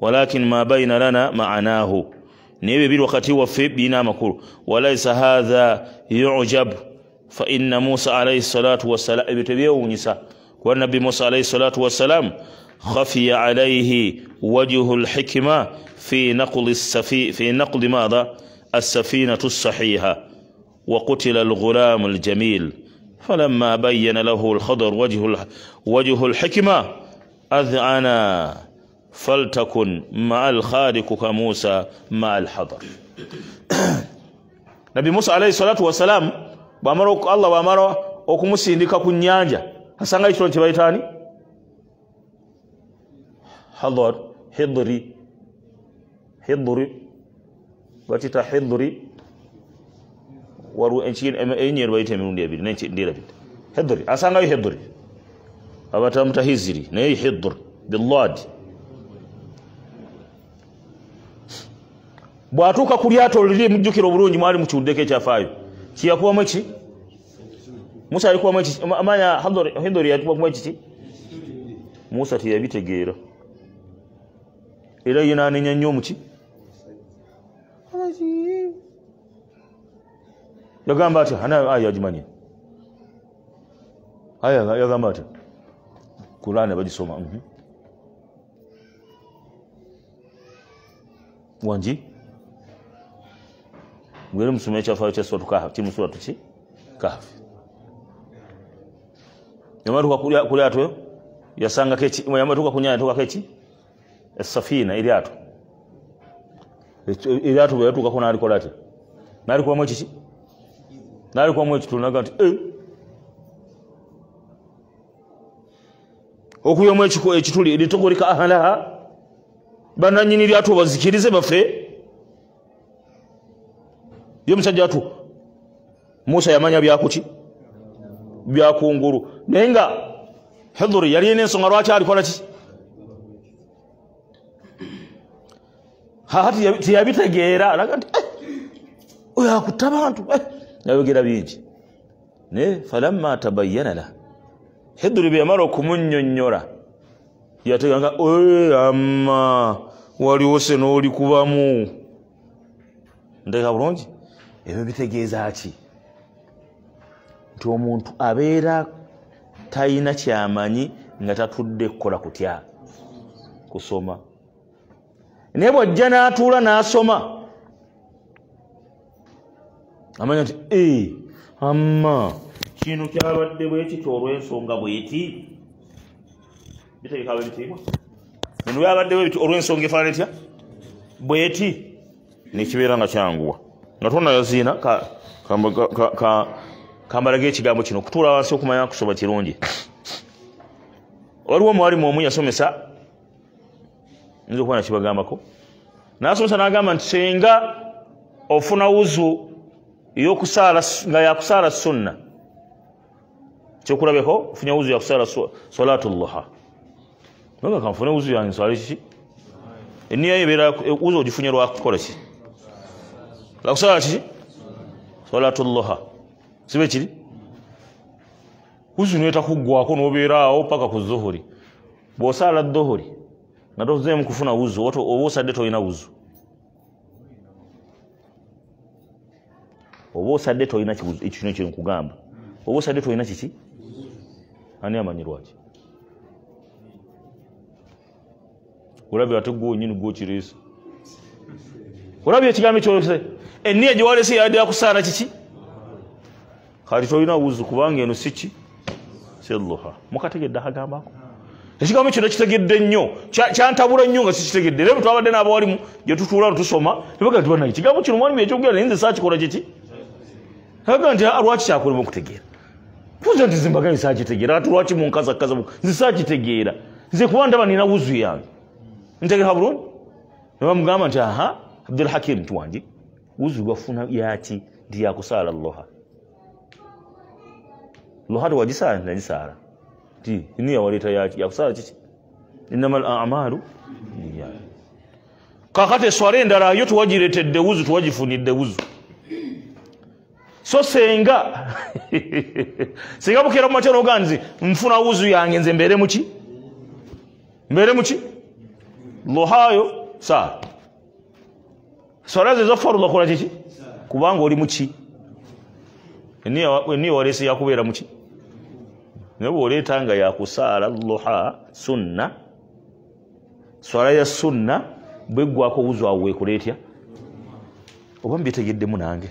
Walakin ma bayna lana ma'anahu, naye ebyo biri wakati waffe birina amakulu. Walaisa hadha yujab fa inna Musa alayhi salatu wassalam, ebyo tebyewuunyisa kuba Nabbi Musa alayhi salatu wassalam khafiya alayhi wajhu lhikima fi naqli madha السفينة الصحيحة وقتل الغلام الجميل فلما بين له الخضر وجه الحكمة أذعنا فلتكن مع الخالق كموسى مع الحضر. Nabi Musa alayhi salatu wassalam bwamala Allah bwamala okumusindika ku nnyanja asanga ekitone kye bayita ani? Hadar, hidri, hidri bakita hidri, waliwo ennyero bayita emirundi ebiri ndirabidde hidri, asangayo hidri abatamuta hiziri naye hidr billad. Bw'atuuka ku lyato liri mujjukira obulungi mwali mukiwuddeko ekyafaayo kiyakubamu eki Musa alikubamu eki amanya hidri yatubamu ekiki Musa teyabitegeera era ye n'anenya nnyo omuki yagamba atya anayo aya agimanye aya yagamba atya Kurani bagisoma wangi mwere musome ekyafaayo kya suratu Kahf kiri mu suratu ki Kahf. Yamatuuka ku lyato yasangako eki yamatuuka ku nnyanja yatuukako eki esafina eryato eryato bwe yatuukako n'alikola atya n'alikubamu ekiki n'alikubamu ekituli n'agamba nti okuyamu ekituli litugulika ahlaha bannannyini lyato bazikirize bafe. Ye musajja atu Musa yamanya byakuki byakungulu, naye nga Hidri yalina ensonga lwaki alikola ki hati teyabitegeera alaga nti oyo akutta bantu yayogera bingi. Naye falamma tabayyana lah, Hidri bwe yamala okumunnyonnyola Yateganga amma waliwo se n'olikubamu. Nteeka bulungi? Ebyo bitegeeza ki? Nti omuntu abeera talina kyamanyi nga tatudde kukola kutya? Kusoma. Naye bw'ajja n'atuula n'asoma amanya nti amma kino kyabadde bwe kityo olw'ensonga bw'eti. Bitegeeka bitiibwa bino byabadde bwe bityo olw'ensonga efaanana etya bw'eti, nekibeera nga kyanguwa nga tonayaziina. Kambalaga ekigambo kino okutuula wansi okumanya kusoma kirungi. Waliwo omwalimu omu yasomesa, nza okuba nakibagambako, n'asomesa n'agamba nti senga ofuna wuzu ey'okusaala nga yakusaala sunna, kyokulabeko ofunye wuzu yakusaala salatu luha, nga kanfune wuzu yange nswale kiki? Eniya ebeera wuzu ogifunye lwakukola ki? Lwakusaala kiki? Salatu luha. Sibe kiri wuzu netakuggwako n'obeera awo paka ku zuhuri. Bw'osaala dhuhuri nga tozeemu kufuna wuzu, oba osadde tolina wuzu, oba osadde tolina ekyo kino kyenkugamba, oba osadde tolina kiki? Ani amanyi lwaki? Olabye ate gwe wenyini gwokireese. Olabye ekigambo ekyolese eniya gye walese yadde yakusaala kiki? Kati tolina wuzu kubanga eno si ki? Si luha. Mukategedde akagambako? Ekigambo kino kitegedde nnyo, kyantabula nnyo nga sikitegedde. Era bwe twabadde n'abawalimu gye tutuula tusoma tebaga nti banaye ekigambo kino mwalimu ekyogera naye nze saakikola kiki? Aga nti lwaki kyakulema okutegeera? Kuza nti zimbaga saakitegeera, ate lwaki munkazakaza nze saakitegeera, nze kuba ndaba nina wuzu yange. Ntegeera bulungi? Ne bamugamba nti aha Abdul Hakim nti wangi wuzu wafuna yaki? Nti yakusaala luha. Luha tewagisaala? Nagisaala. Nti niya waleeta yaki? Yakusaala kiki? Innamal a'malu binniyat. Kakati eswala endala yo tuwagireetedde wuzu, tuwagifunidde wuzu. So senga senga bukeera mu makya n'ogamba nti nfuna wuzu yange nze mbeere muki? Mbeere muki? Luhayo saala. Swala ze za farudha kola kiki? Kubanga oli muki? Eniya waleese yakubeera muki? Naye bw'oleeta nga yakusaala luha sunna, swala ya sunna bweggwako wuzu awo weekola etya? Oba mbitegeddemu nange?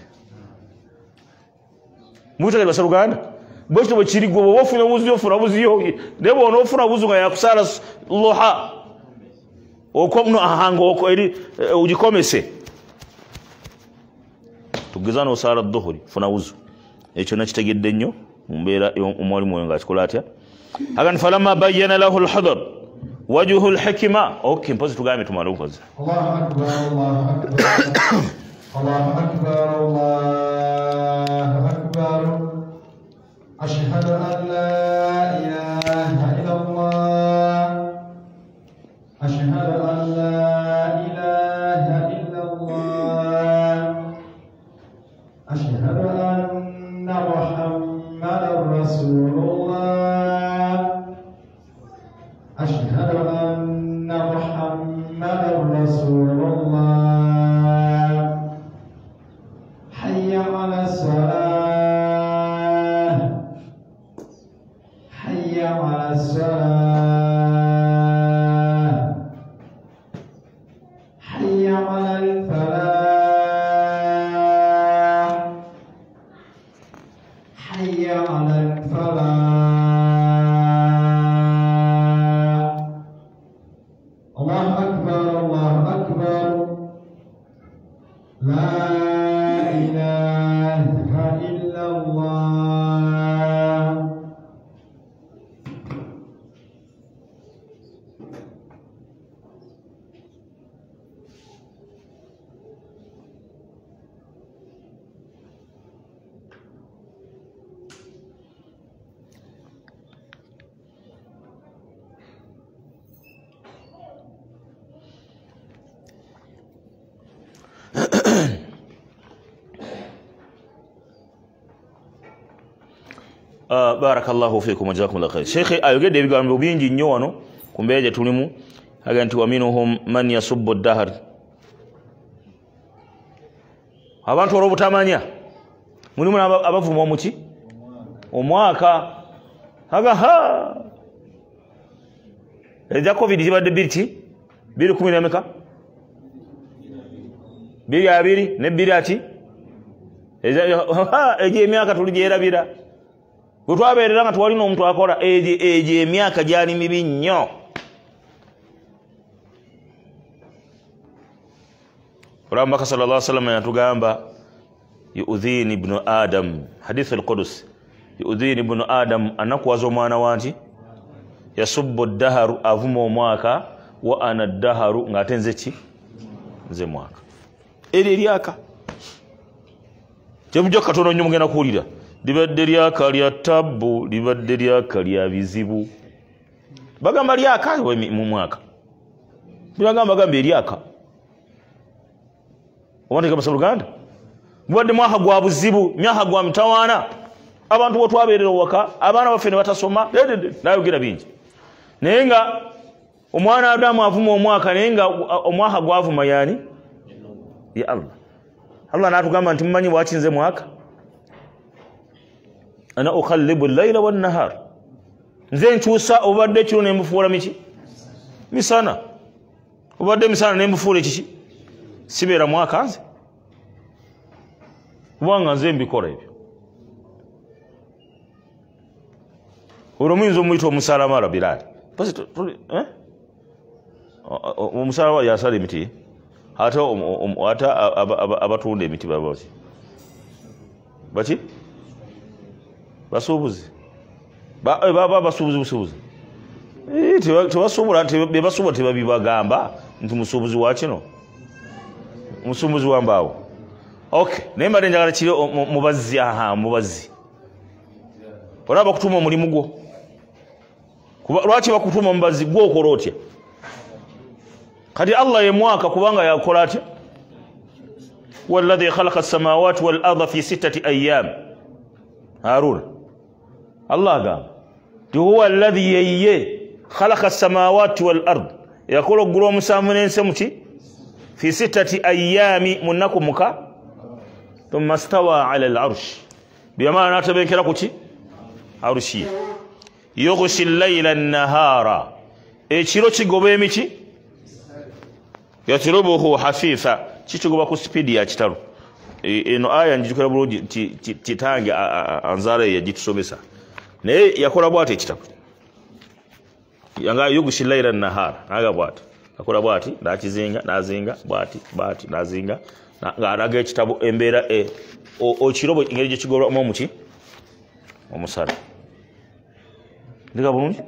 Mubitegedde basaluganda? Bwe kityo bwe kiri, gwe bw'oba ofuna wuzu ofuna wuzu yo, naye bw'onoofuna wuzu nga yakusaala luha eri ogikomese, tugeza n'osaala dhuhuri funa wuzu. Ekyo nakitegedde nnyo mu mbeera omwalimu oyo ng'akikola atya. Agani falamma bayyana lahu lhudhr wajhu lhikima. Okay, mpozi tugambe tumale mpozi.
Allahu akbar, Allahu akbar, Allahu akbar, Allahu akbar. Ashhadu an la ilaha illa Allah. Ashhadu an la ilaha illa Allah. Ashhadu anna Muhammadan Rasulullah. Ashhadu anna Muhammadan Rasulullah. Hayya ala salah. Hayya ala salah. Hayya ala al-falah. Hayya ala al-falah. Allahu akbar, Allahu akbar. La ilaha illa Allah.
Barakallahu fikum wa jazakumullahu khair. Sheikh ayogedde ebigambo bingi nnyo wano Ku mbeera gye tulimu aga nti waminhum man yasubbu ddahar, abantu olw'obutamanya mulimu abavuma omuki omwaka aga ha eza covid zibadde bbiri ki 2010 20 ne 2 ati egyo emyaka tuligyerabira bwe twabeerera nga twalina omuntu akola egyo emyaka gyali mibi nnyo. Olaba Mubaka sallallahu alaihi wasallam yatugamba yuudhini ibnu adam, hadith al-qudus, yuudhini ibnu adam, anakuwaza omwana wanti yasubbu ddaharu, avuma omwaka, wa ana ddaharu, ng'ate nze ki nze mwaka. Eryo eryaka tebujja katono nnyo mugenda kuwulira libadde lyaka lya tabbu, libadde lyaka lya bizibu. Bagamba lyaka mu mwaka, bibagamba gamba eryaka oba nti Luganda mubadde mwaka gwa buzibu, myaka gwa mitawaana, abantu bo twabeerera waka, abaana baffe ne batasoma, nayogera bingi. Naye nga omwana Adamu avuma omwaka, naye nga omwaka gwavuma yaani ya Allah. Allah n'atugamba nti mumanyi lwaki nze mwaka, ana uqallibu llaila wannahar, nze nkyusa obadde ekiro ne mbufuula miki misana, obadde misana ne mbufuula ekiki, sibeera mwaka nze kubanga nze mbikola ebyo. Olwo muyinza omuyita omusalamala Bilali, omusalamala yasala emiti, ate abatunda emiti babaki baki basuubuzi baba basuubuzi busuubuzi tebasuubula, bebasuubula tebabibagamba nti musuubuzi wa kino, musuubuzi wa mbaawo. Okay, naye mbadde njagala kiri mubazzi. Aha, mubazzi olaba bakutuma omulimu gwo, lwaki bakutuma mubazzi gwo okola otya? Kati Allah ye mwaka kubanga yakola atya? Walladhi khalaqa as-samawati wal arda fi sittati ayyam. Haruna, Allah agamba nti huwa alladhi yeye khalaqa as-samawati wal ard, yakola oggulu omusanvu n'ensi muki fi sittati ayyami, mu nnaku muka, thumma stawa ala al-arsh, byamala n'atebenkera ku ki arushi, yughshi al-layla an-nahara, ekiro kigoba emiki, yatlubuhu hafifa, kikigoba ku speed ya kitalo. Eno aya njijukira bulungi kitange anzala yagitusomesa, naye yakola bwati ekitabo yanga yughshi al-layla an-nahara, naga bwati akola bwati nakizinga nazinga bwati bwati nazinga ng'alaga ekitabo embeera okiro engeri gye kigolwamu omuki omusala. Ndiga bulungi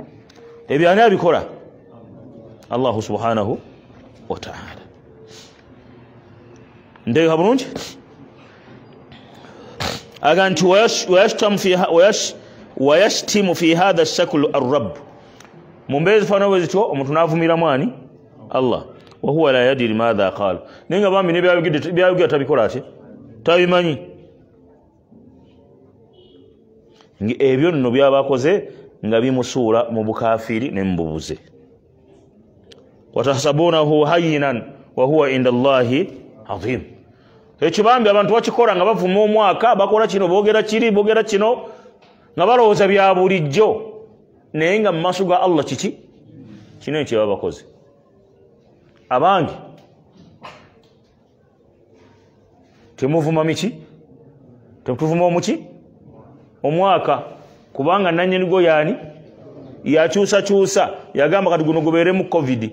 ebyo ani abikola? Allahu subhanahu wa ta'ala. Ndiga bulungi aga nti wayashtimu fi hadha ash-shakl ar-rabb, mu mbeera ezifaanana bwe zityo omuntu n'avumiramu ani? Allah, wa huwa la yadri madha qala, naye nga bambi n'ebyayogera tabikola ate tabimanyi. Ebyo nno byabakoze nga bimusuula mu bukafiiri ne mu bubuze. Watahsabunahu hayyinan wa huwa inda Allahi azim. Ekyo bambi abantu bakikola nga bavuma omwaka, bakola kino, boogera kiri, boogera kino, nga balowooza bya bulijjo, naye nga mu maaso ga Allah kiki kino kye baba bakoze. Abange temuvuma miki, temutuvuma omuki omwaka, kubanga nannyini gwo yaani yakyusakyusa, yagamba kati guno gubeeremu covid,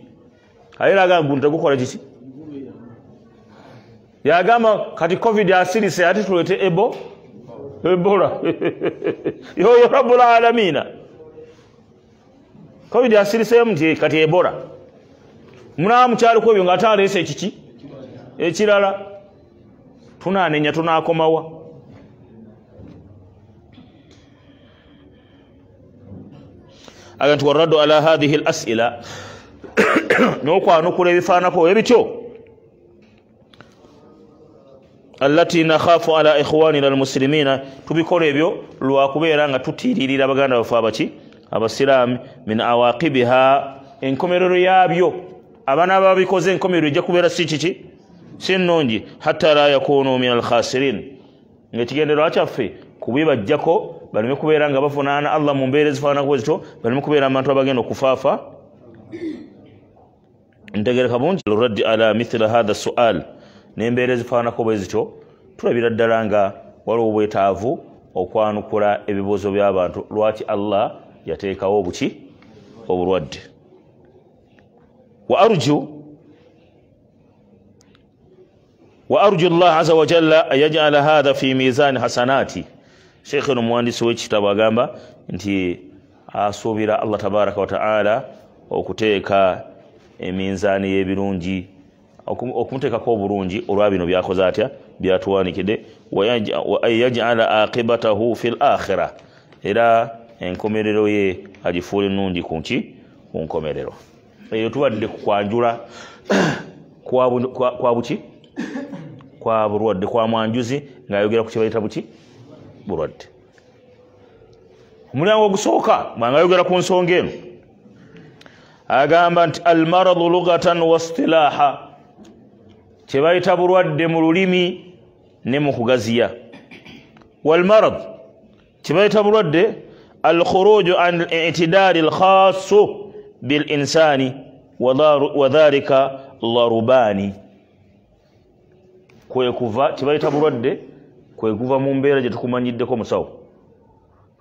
aye agamba guno tegukola kiki, yagamba kati covid asirise ate tuleete ebola yoyo rabbul alamina, covid asiriseemu nti kati ebola munaa mukyaliko ebyo ng'ate aleese ekiki ekirala, tunaanenya tunaakomawa. Aga nti warraddu ala hadhihi al-as'ila, n'okwanukula ebifaanako ebityo, allati nakhafu ala ikhwanina almuslimina, tubikola ebyo lwakubeera nga tutiiririra baganda baffe abaki abasiraamu, min awaqibiha, Enkomerero yaabyo abaana babikoze enkomerero ejja kubeera si kiki, si nnungi. Hatta la yakunu min alkhasirin, ngaekigendererwa kyaffe kubibajjako baleme kubeera nga bavunaana Allah mu mbeera ezifaananako bwe zityo, baleme kubeera abantu abagenda okufaafa. Ntegereka bungi raddi ala mithla hatha sual, n'embeera ezifaananako bwe zityo tulabira ddala nga waliwo obwetaavu okwanukula ebibuuzo by'abantu lwaki Allah yateekawo obuki obulwadde. Wa arju Allah azza wa jalla an yaj'ala hadha fi mizani hasanati. Sheikh ono omuwandiisi w'ekitabo agamba nti asuubira Allah tabaraka wa taala okuteeka eminzaani y'ebirungi, okumuteekako obulungi olwa bino byakoze atya, byatuwanikidde. Wa yaj'ala aqibatahu fil akhirah, era enkomerero ye agifuule ennungi ku nki, ku nkomerero. Eyo tubadde ku kwanjula kwa buki, kwa bulwadde, kwa mwanjuzi ng'ayogera ku kye bayita buki, bulwadde. Omulyango ogusooka ng'ayogera ku nsonga eno agamba nti almaradu lughatan wa istilaha, kye bayita bulwadde mu lulimi ne mu kugaziya. Walmarad, kye bayita bulwadde alkhuruju an al-i'tidali al-khassu bil insani wa dhalika larubani, kwe kuva kye bayita bulwadde kwe kuva mu mbeera gye tukumanyiddeko musawo.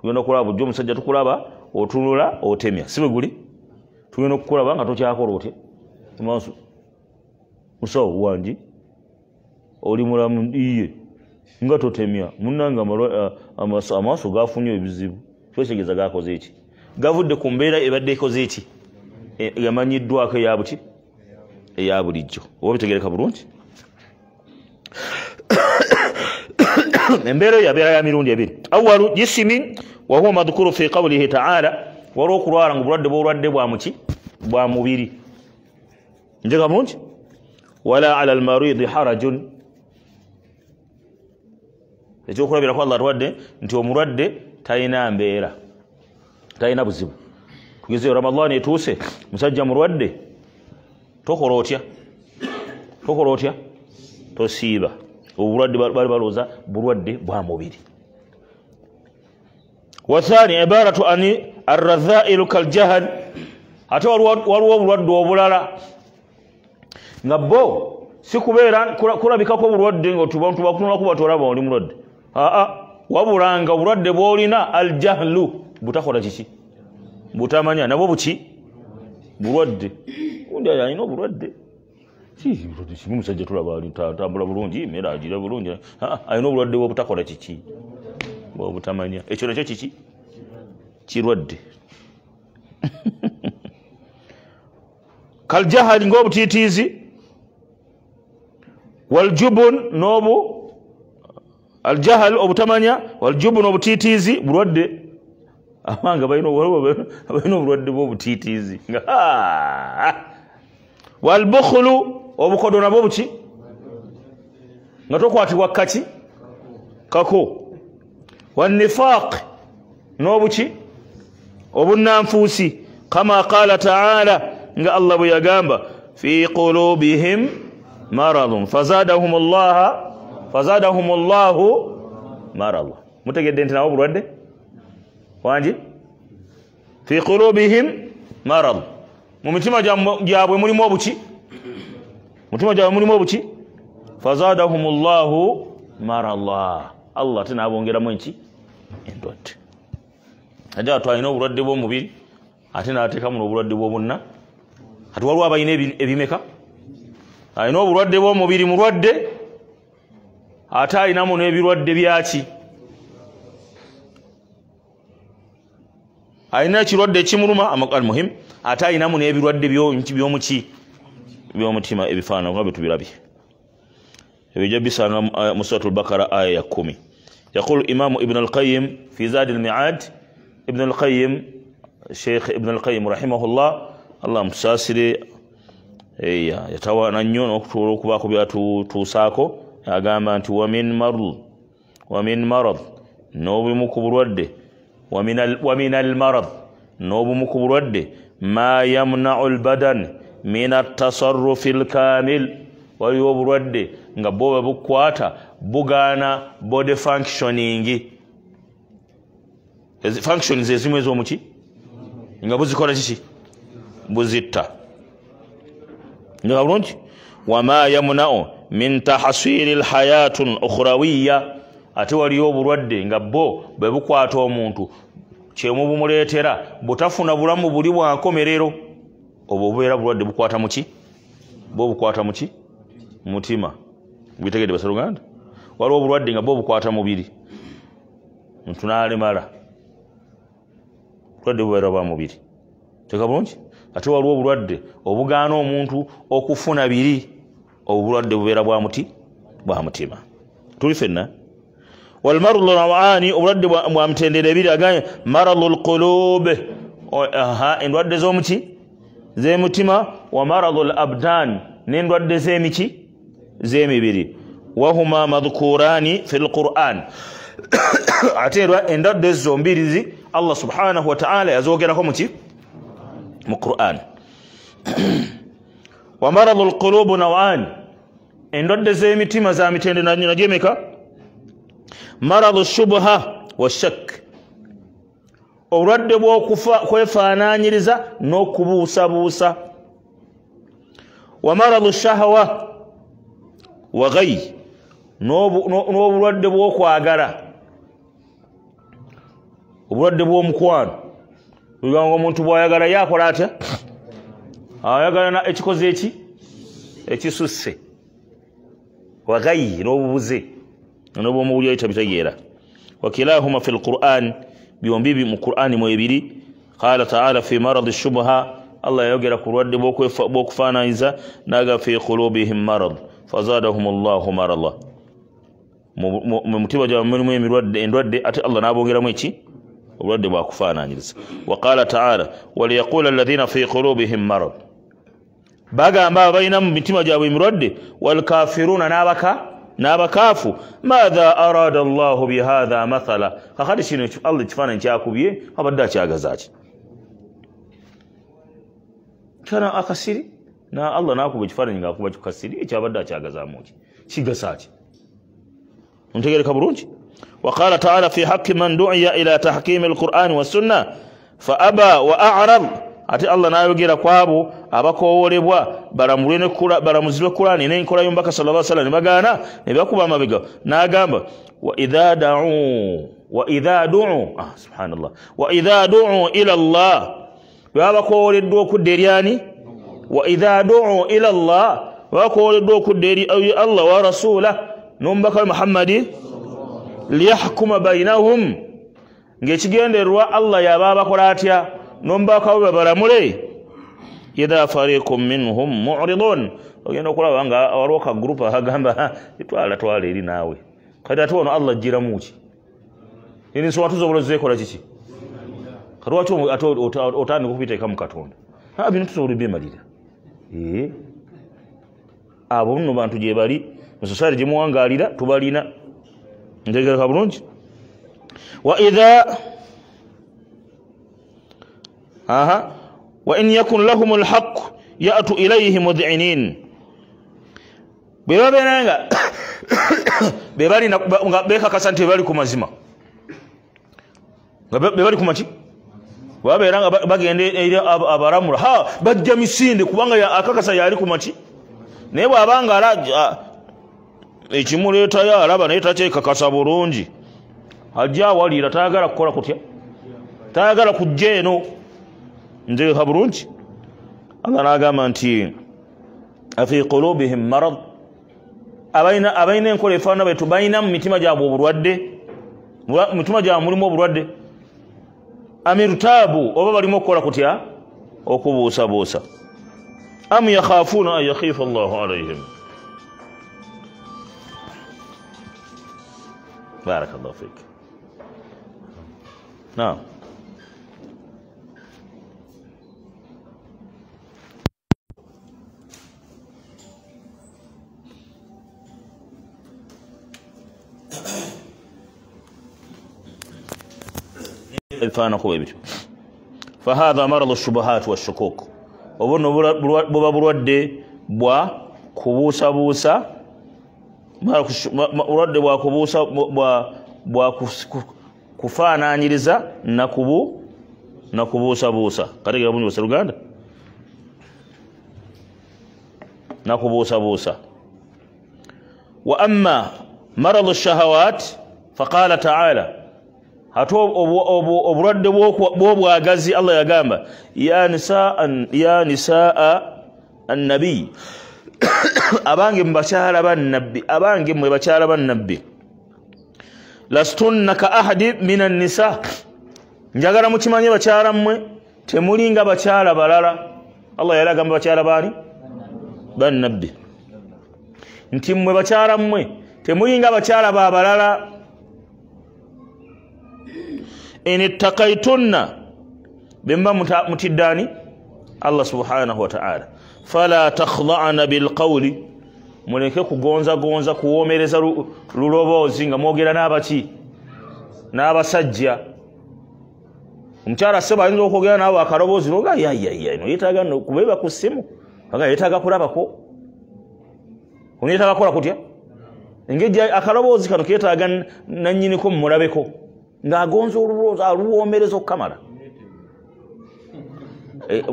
Tugenda okulaba bujjo omusajja tukulaba otunula otemya, si bwe guli? Tugenda okukulaba nga tokyakola otya maaso, musawo wangi oli mulamu iye nga totemya, munnange amaaso gafunye ebizibu. Kyotegeeza gakoze eki? Gavudde ku mbeera ebadde ekoze eki, emanyiddwako eya buki, eya bulijjo. Oba bitegereka bulungi? Embeera eyo yabeera ya mirundi ebiri. Awalu jisimin wa huwa madhkuru fi qawlihi ta'ala, waliwo okulwala nga obulwadde bw'obulwadde bwa muki, bwa mubiri. Njega bulungi? Wala ala almaridi harajun, ekyokulabirako Allah atwadde nti omulwadde talina mbeera, talina buzibu. Tugeze Ramadhani etuuse, musajja mulwadde, tokola otya? Tokola otya? Tosiiba. Obulwadde bali balowooza bulwadde bwa mubiri. Wathani ibaratu ani arradhailu kaljahal, ate waliwo obulwadde obulala nga bo si kubeera kulabikako obulwadde nga tubakunulaku batolaba oli mulwadde, aa, wabula nga obulwadde bw'olina aljahlu, butakola kiki, butamanya, nabwo buki, bulwadde. Gundi alina obulwadde, kimu musajja tulaba atambula bulungi, emmere agira bulungi, alina obulwadde bw'obutakola kiki, bw'obutamanya. Ekyo nakyo kiki, kirwadde. Kaljahali, ng'obutiitiizi, waljubun, n'obu aljahal obutamanya, waljubun obutiitiizi, bulwadde. Abanga balina obulwadde bw'obutiitiizi. Walbukhulu, obukodo nabwo buki, nga tokwatibwa kaki kako. Wannifaq, n'obuki, obunnanfuusi. Kama qala taala, nga Allah bwe yagamba fi qulubihim maradun fazadahum Allahu marada. Mutegedde nti nabo bulwadde wangi, fi qulubihim marad, mu mitima gyabwe mulimu obuki, mutima gyabwe mulimu obuki, fazadahum Allahu marada, Allah ate n'abongeramu enki, endwadde. Ate twalina obulwadde bw'omubiri ate n'ateekamu n'obulwadde bw'obunna. Ate waliwo abalina ebimeka, alina obulwadde bw'omubiri mulwadde, ate alinamu n'ebirwadde byaki, alina ekirwadde ekimuluma almuhim, ate alinamu n'ebirwadde by'omuki, by'omutima ebifaanana nga bwe tubirabye. Ebyo bisanga mu Suratul Bakara aya ya 10. Yaqulu Imamu Ibn al-Qayyim fi Zad al-Mi'ad, Ibn al-Qayyim, Sheikh Ibn al-Qayyim rahimahullah, Allah musaasire, yatawaana nnyo n'okutuula okubaako byatuusaako. Agamba nti wa min marad, n'obumu ku bulwadde, wa min al-marad, N'obumu ku bulwadde ma yamna'u albadan min at-tasarrufi al-kamil, waliwo obulwadde nga bwo bwe bukwata bugaana body functioning, functions ezimu ez'omuki nga buzikola kiki, buzitta. Nga bulungi. Wama yamna'u min tahsili alhayatun ukhrawiyya, ate waliyo obulwadde nga bwo bwe bukwata omuntu kyemubumuleetera butafuna bulamu buli bwa nkomerero. Obwo bubeera bulwadde bukwata muki, bwo bukwata muki, mutima. Mbitegedde basaluganda? Waliwo obulwadde nga bwo bukwata mubiri, muntu n'alemala, obulwadde bubeera bwa mubiri. Teka bulungi. Ate waliwo obulwadde obugaana omuntu okufuna biri, obulwadde bubeera bwa muti, bwa mutima. Tuli fenna. Walmaradu naw'ani, obulwadde bwa mitendera ebiri. Aganye maradul qulub, endwadde z'omuki, z'emutima, wa maradul abdan, n'endwadde z'emiki, z'emibiri. Wahuma madhkurani fil Qur'an, ate endwadde zombirizi Allah subhanahu wa ta'ala yazoogerako muki, mu Qur'an. Wa maradul qulub naw'ani, endwadde z'emitima za mitendera nagyemeka. Maradu shubha wa shak, obulwadde bw'okwefaanaanyiriza n'okubuusabuusa. Wa maradu shahwa wa ghayy, n'obulwadde bw'okwagala, obulwadde bw'omukwano. Kubanga omuntu bw'ayagala yakola atya? Ayagala ekikoze eki ekisusse. Wa ghayy, n'obubuze n'obwomuwulira tabitegeera. Wa kilahuma fil Qur'an, byombi mu Qur'ani mwebiri. Qala ta'ala fi marad ash-shubha, Allah yayogera ku bulwadde bw'okufaananyiza, naga fi qulubihim marad fazadahum Allahu marada, mu mutima gyabwe mulimu endwadde, ate Allah n'abongeramu eki, obulwadde bwakufaananyiriza. Wa qala ta'ala waliyaqula alladhina fi qulubihim marad, bagamba abalina mu mitima gyabwe emirwadde, walkafiruna, n'abakaafu, madha arada Allahu bihadha mathala, kakati kino Allah ekifaananyi kyakubye abadde akyagaza ki? Kana akasiri na Allah n'akuba ekifaananyi ng'akuba kasiri, ekyabadde akyagazaamu ki, kigasa ki? Ntegereka bulungi. Wa qala ta'ala fi haqqi man du'iya ila tahkimi al-Qur'an wa sunnah fa aba wa a'rad, ate Allah n'ayogera kwabo abakoowolebwa balamuzibwe Qur'ani n'enkola y'omubaka sallallahu alaihi wasallam, ne bagaana ne bakuba amabega, n'agamba wa idha du'u, subhanallah, wa idha du'u ila Allah, babakoowoleddwa okudda eri ani? Wa idha du'u ila Allah, babakoowoleddwa okudda eri Allah wa rasulah, n'omubaka we Muhammadi, liyahkuma bainahum, ng'ekigendererwa Allah yaba abakola atya n'omubaka we babalamule. Idha fariqun minhum mu'ridun, ogenda okulaba nga waliwo ka group akagamba twala eri naawe. Kati ate wano Allah ajjiramu ki? Ensonga tusobola ozeekola kiki? Kati lwaki ate otandika okubiteeka mu Katonda? Bino tusobola obyemalira. Abo nno bantu gye bali mu society gye muwangaalira tubalina. Ntegereka bulungi. Wa idha wa in yakun lahum alhaq ya'tu ilayhi mud'inin, bwe babeera nga nga bekakasa nti bali ku mazima, nga bali ku maki, babeera nga bagenda eri abalamula, bajja misinde kubanga akakasa yali ku maki. Naye bw'abanga ekimuleetayo alaba naye takyekakasa bulungi, ajja awalira, tayagala kukola kutya, tayagala kujja eno. Ntegeka bulungi. Allah n'agamba nti afi qulubihim marad, abalina enkola efaanana bwetu balina mu mitima gyabwe obulwadde, mu mitima gyabwe mulimu obulwadde. Amirtaabu, oba balimu okukola kutya, okubuusabuusa. Am yakhafuuna an yakhifa Allahu alayhim. Barakallahu fik. Naam. Ebifaananako bwe bityo. Fahadha maradu shubuhat washukuk, obwo buba bulwadde bwa kubuusabuusa, bulwadde bwa kubuusa bwa kufaananyiriza nakubuusabuusa. Kategera bulungi baseruganda, nakubuusabuusa. Wa amma maradu shahawat faqala ta'ala, ate obulwadde bw'obwagazi Allah yagamba ya nisaa annabi, abange mubakyala bannabbi, abange mmwe bakyala bannabbi, lastunna ka ahadi minan nisa, njagala mukimanye bakyala mmwe temulinga bakyala balala. Allah yali agamba bakyala baani? Bannabbi, nti mmwe bakyala mmwe temulinga bakyala babalala. In ittaqaytunna, bemba mutiddani Allah subhanahu wa ta'ala, fala takhda'na bilqawli, muleke kugonza kuwomereza luloboozi nga mwogera n'abaki n'abasajja. Omukyala seba ayinza okwogera naawe akaloboozi noga yayaya ino yeetaaga kubeba ku ssimu, aga yeetaaga kulabako, ono yeetaaga kukola kutya, engeri akaloboozi kano keetaaga nannyiniko mumulabeko ng'agonza olulowooza aluwoomereza okukamala.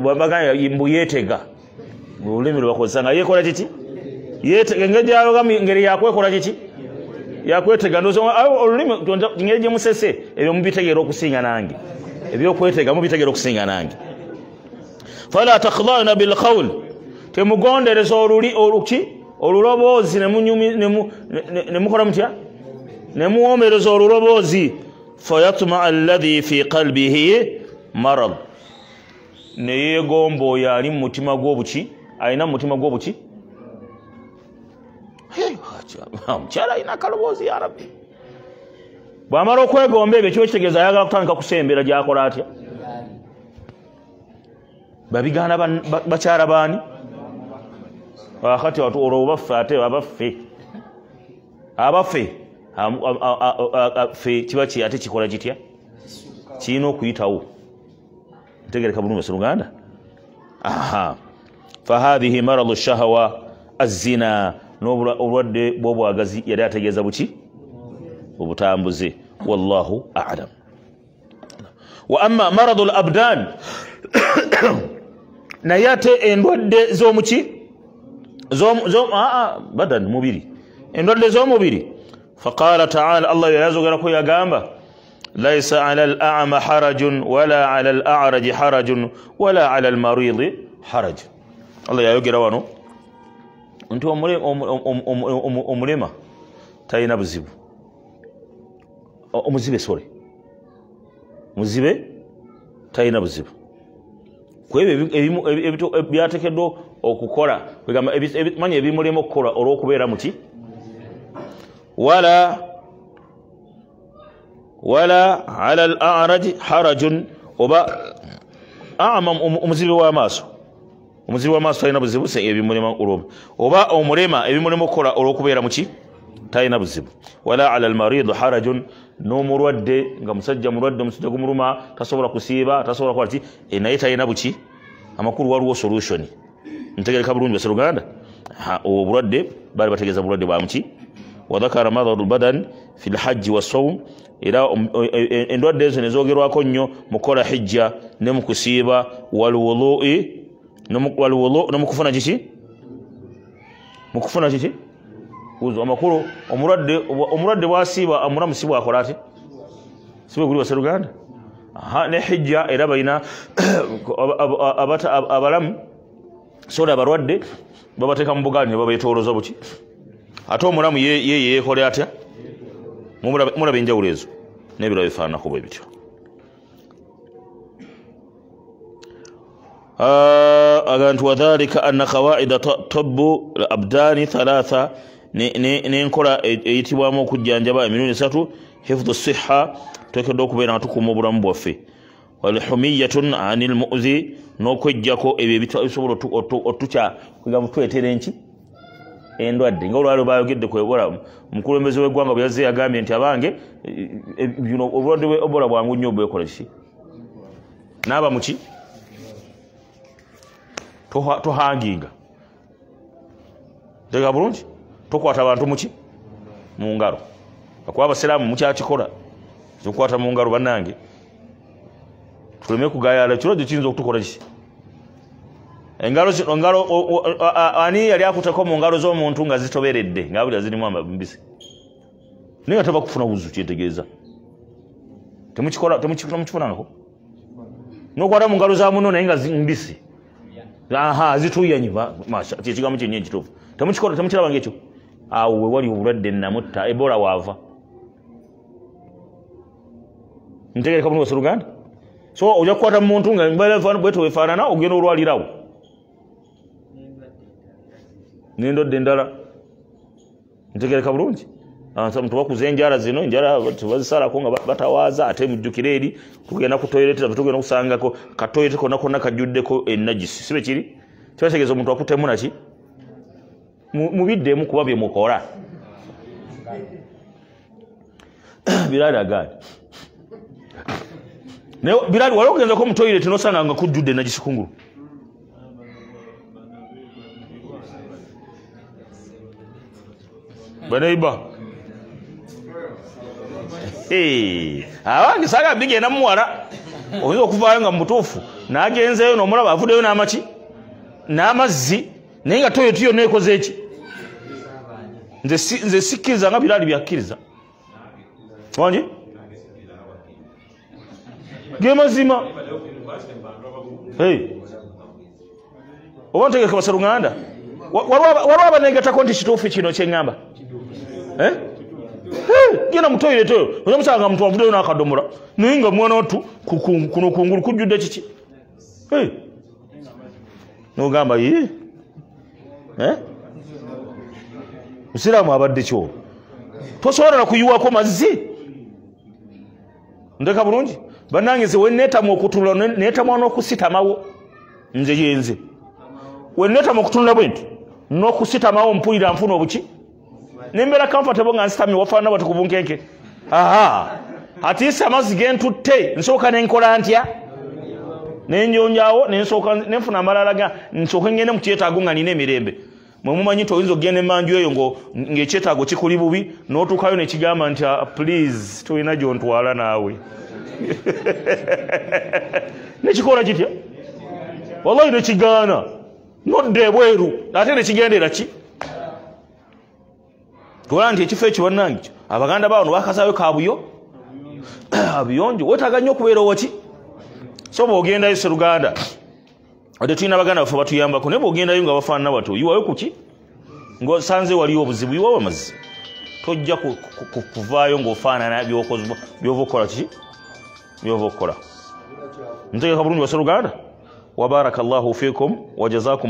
Bagamba mbu yeetega, olulimi lwe bakozesa nga yeekola kiki? Yeetega. Engeri gy'ayogamu engeri yakwekola kiki? Yakwetega. Ndowooza olulimi engeri gye musese ebyo mubitegeera okusinga nange, ebyokwetega mubitegeera okusinga nange. Fala takhda'na bilqawl, temugondereza oluki oluloboozi nemukola mutya, nemuwoomereza oluloboozi. Fayatma alladhi fi qalbihi marad, neyeegomba oyo ali mu mutima gw'obuki, alina mu mutima gw'obuki. Omukyala alina akaloboozi ya Rabbi, bw'amala okwegomba ebyo kiba kitegeeza ayagala kutandika kusembera gy'akola atya. Babigaana bakyala baani? Akati olwo baffe, ate abaffe ffe kiba ki ate kikola kitya? Kirina okuyitawo. Ntegereka bulungi baseruganda. Aha, fahadhihi maradu shahawa azzina, n'obulwadde bw'obwagazi yali ategeeza buki? Obutambuze. Wallahu a'lam. Wa amma maradu al-abdan, naye ate endwadde z'omuki badan mubiri, endwadde z'omubiri. Faqala ta'ala, Allah yazogerako yagamba laisa ala al-a'ma harajun wala ala al-a'raj harajun wala ala al-marid haraj. Allah yayogera wano nti omulema talina buzibu, omuzibe sore, muzibe talina buzibu kwebyo byatekeddwa okukola, kwegamba manya ebimulema okukola olw'okubeera muki, wala ala al-a'raj harajun, oba a'ma omuzibe w'amaaso, omuzibe w'amaaso talina buzibu ebimulema olwo, oba omulema ebimulema okukola olw'okubeera muki talina buzibu. Wala ala al-marid harajun, n'omulwadde nga musajja mulwadde, omusajja gumuluma tasobola kusiiba, tasobola kukola ki, naye talina buki. Amakulu waliwo solution. Ntegereka bulungi baseruganda, obulwadde bali bategeeza bulwadde bwa muki. Wa dhakara maradu al-badan fi al-hajj was-sawm, era endwadde ezo nezoogerwako nnyo mu kukola hijja ne mu kusiiba, walwulu'i ne mu kufuna kiki, mu kufuna kiki uzo. Amakulu omulwadde bwasiiba omulamu si bwakola ati, si bwe guli baseruganda. Aha, ne hijja era balina abalamu soda abalwadde babateeka mu bugaali ne babeetoolooza buki, ate omulamu ye yeekole atya? Mulaba enjawulo ezo n'ebirala bifaananako bwe bityo. Aga nti wadhalika anna qawaida tibbu al-abdani thalatha, n'enkola eyitibwamu okujjanjaba emirundi esatu. Hifdhu siha, tuteekeddwa okubeera nga tukuuma obulamu bwaffe. Walhumiyatun anil mu'zi, n'okweggyako ebyo ebisobola otukya kugamba tuleetera enki endwadde. Nga olwaleero bayogedde ku Ebola, omukulembeze w'eggwanga bwe yazze yagambye nti abange bino obulwadde bwe Ebola bwangu nnyo bwekola ki. Naaba muki? Tohanginga. Ntegeera bulungi? Tokwata abantu muki? Mu ngalo. Akuba abasiraamu mukyakikola. Tokwata mu ngalo bannange. Tuleme kugayala kirwadde kiyinza okutukola ki? Engalo ani yali akutako mu ngalo z'omuntu nga zitoberedde nga buli zirimu amabisi. Naye nga taba kufuna buzu kyetegeeza. Temukikola temukifunangako. N'okwata mu ngalo za munno naye nga mbisi. Aha, zituuyanyi masha ekigambo kyennyini kituufu. Temukikola temukiraba ng'ekyo. Awo we wali obulwadde namutta Ebola waava. Ntegereka bulungi wasoluganda? So ojja kukwata muntu nga embeera bwetyo wefaanana ogenda olwalirawo. N'endwadde endala. Ntegereka bulungi? Tubakuza enjala zino, enjala tubazisalako nga batawaaza ate mujjukire eri tugenda ku toilet tugenda okusangako ka toilet konna konna kajjuddeko enagisi. Si bwe kiri? Kibategeeza omuntu akuttemu naki? Mubiddemu kuba bye mukola. Birali agaali. Naye Birali wali ogendako mu toilet n'osanga nga kujjudde enagisi kungulu. Baneiba. Abange saga bigenda muwala. Oyinza okuvaayo nga mutuufu n'agenzeeyo n'omulaba avuddeyo n'amaki n'amazzi naye nga toilet yonna ekoze eki? Nze sikkiriza nga Birali byakkiriza. Wangi? Ge mazima. Oba ntegeka basaluganda? Waliwo abaneegattako nti kituufu kino kye ŋŋamba? Genda mu toilet eyo ojja musanga muntu avuddeyo n'akadomola naye nga mwana wattu kuno kungulu kujjudde kiki? N'ogamba ye? Musiraamu abadde ki olwo? Tosobola na kuyiwako mazzi? Ndeka bulungi? Bannange nze we neetamwa okutunula neetamwa n'okusitamawo. Nze yenze. We neetamwa okutunula bwe nti n'okusitamawo mpulira nfuna obuki? Nembeera comfortable nga nsitamye wafaanana bwati ku bunkenke. Aha. Atiisa amazzi ge ntutte nsooka ne nkola ntya? Ne njonjawo ne nsooka ne nfuna amalala ga nsooke ngende mu kyetaago nga nina emirembe. Mwe mumanyi nti oyinza okugenda emmanju eyo ng'ekyetaago kikuli bubi n'otuukayo ne kigamba nti please tolina gy'ontwala naawe. Nekikola kitya? Wallahi nekigaana. Nodda ebweru ate nekigendera ki? Tuwala nti ekifo ekyo bannange abaganda baawano bakasaayo kabuyo abuyonjo weetaaga nnyo okubeera owaki. So bw'ogendayo sseruganda ate tulina abaganda baffe batuyambako naye bw'ogendayo nga bafaanana batyo oyiwayo ku ki? Ng'osanze waliyo obuzibu yiwawo amazzi. Tojja kuvaayo ng'ofaanana by'ova okukola ki? By'ova okukola. Ntegeka bulungi basseruganda? Wa barakallahu fiikum wa jazakum.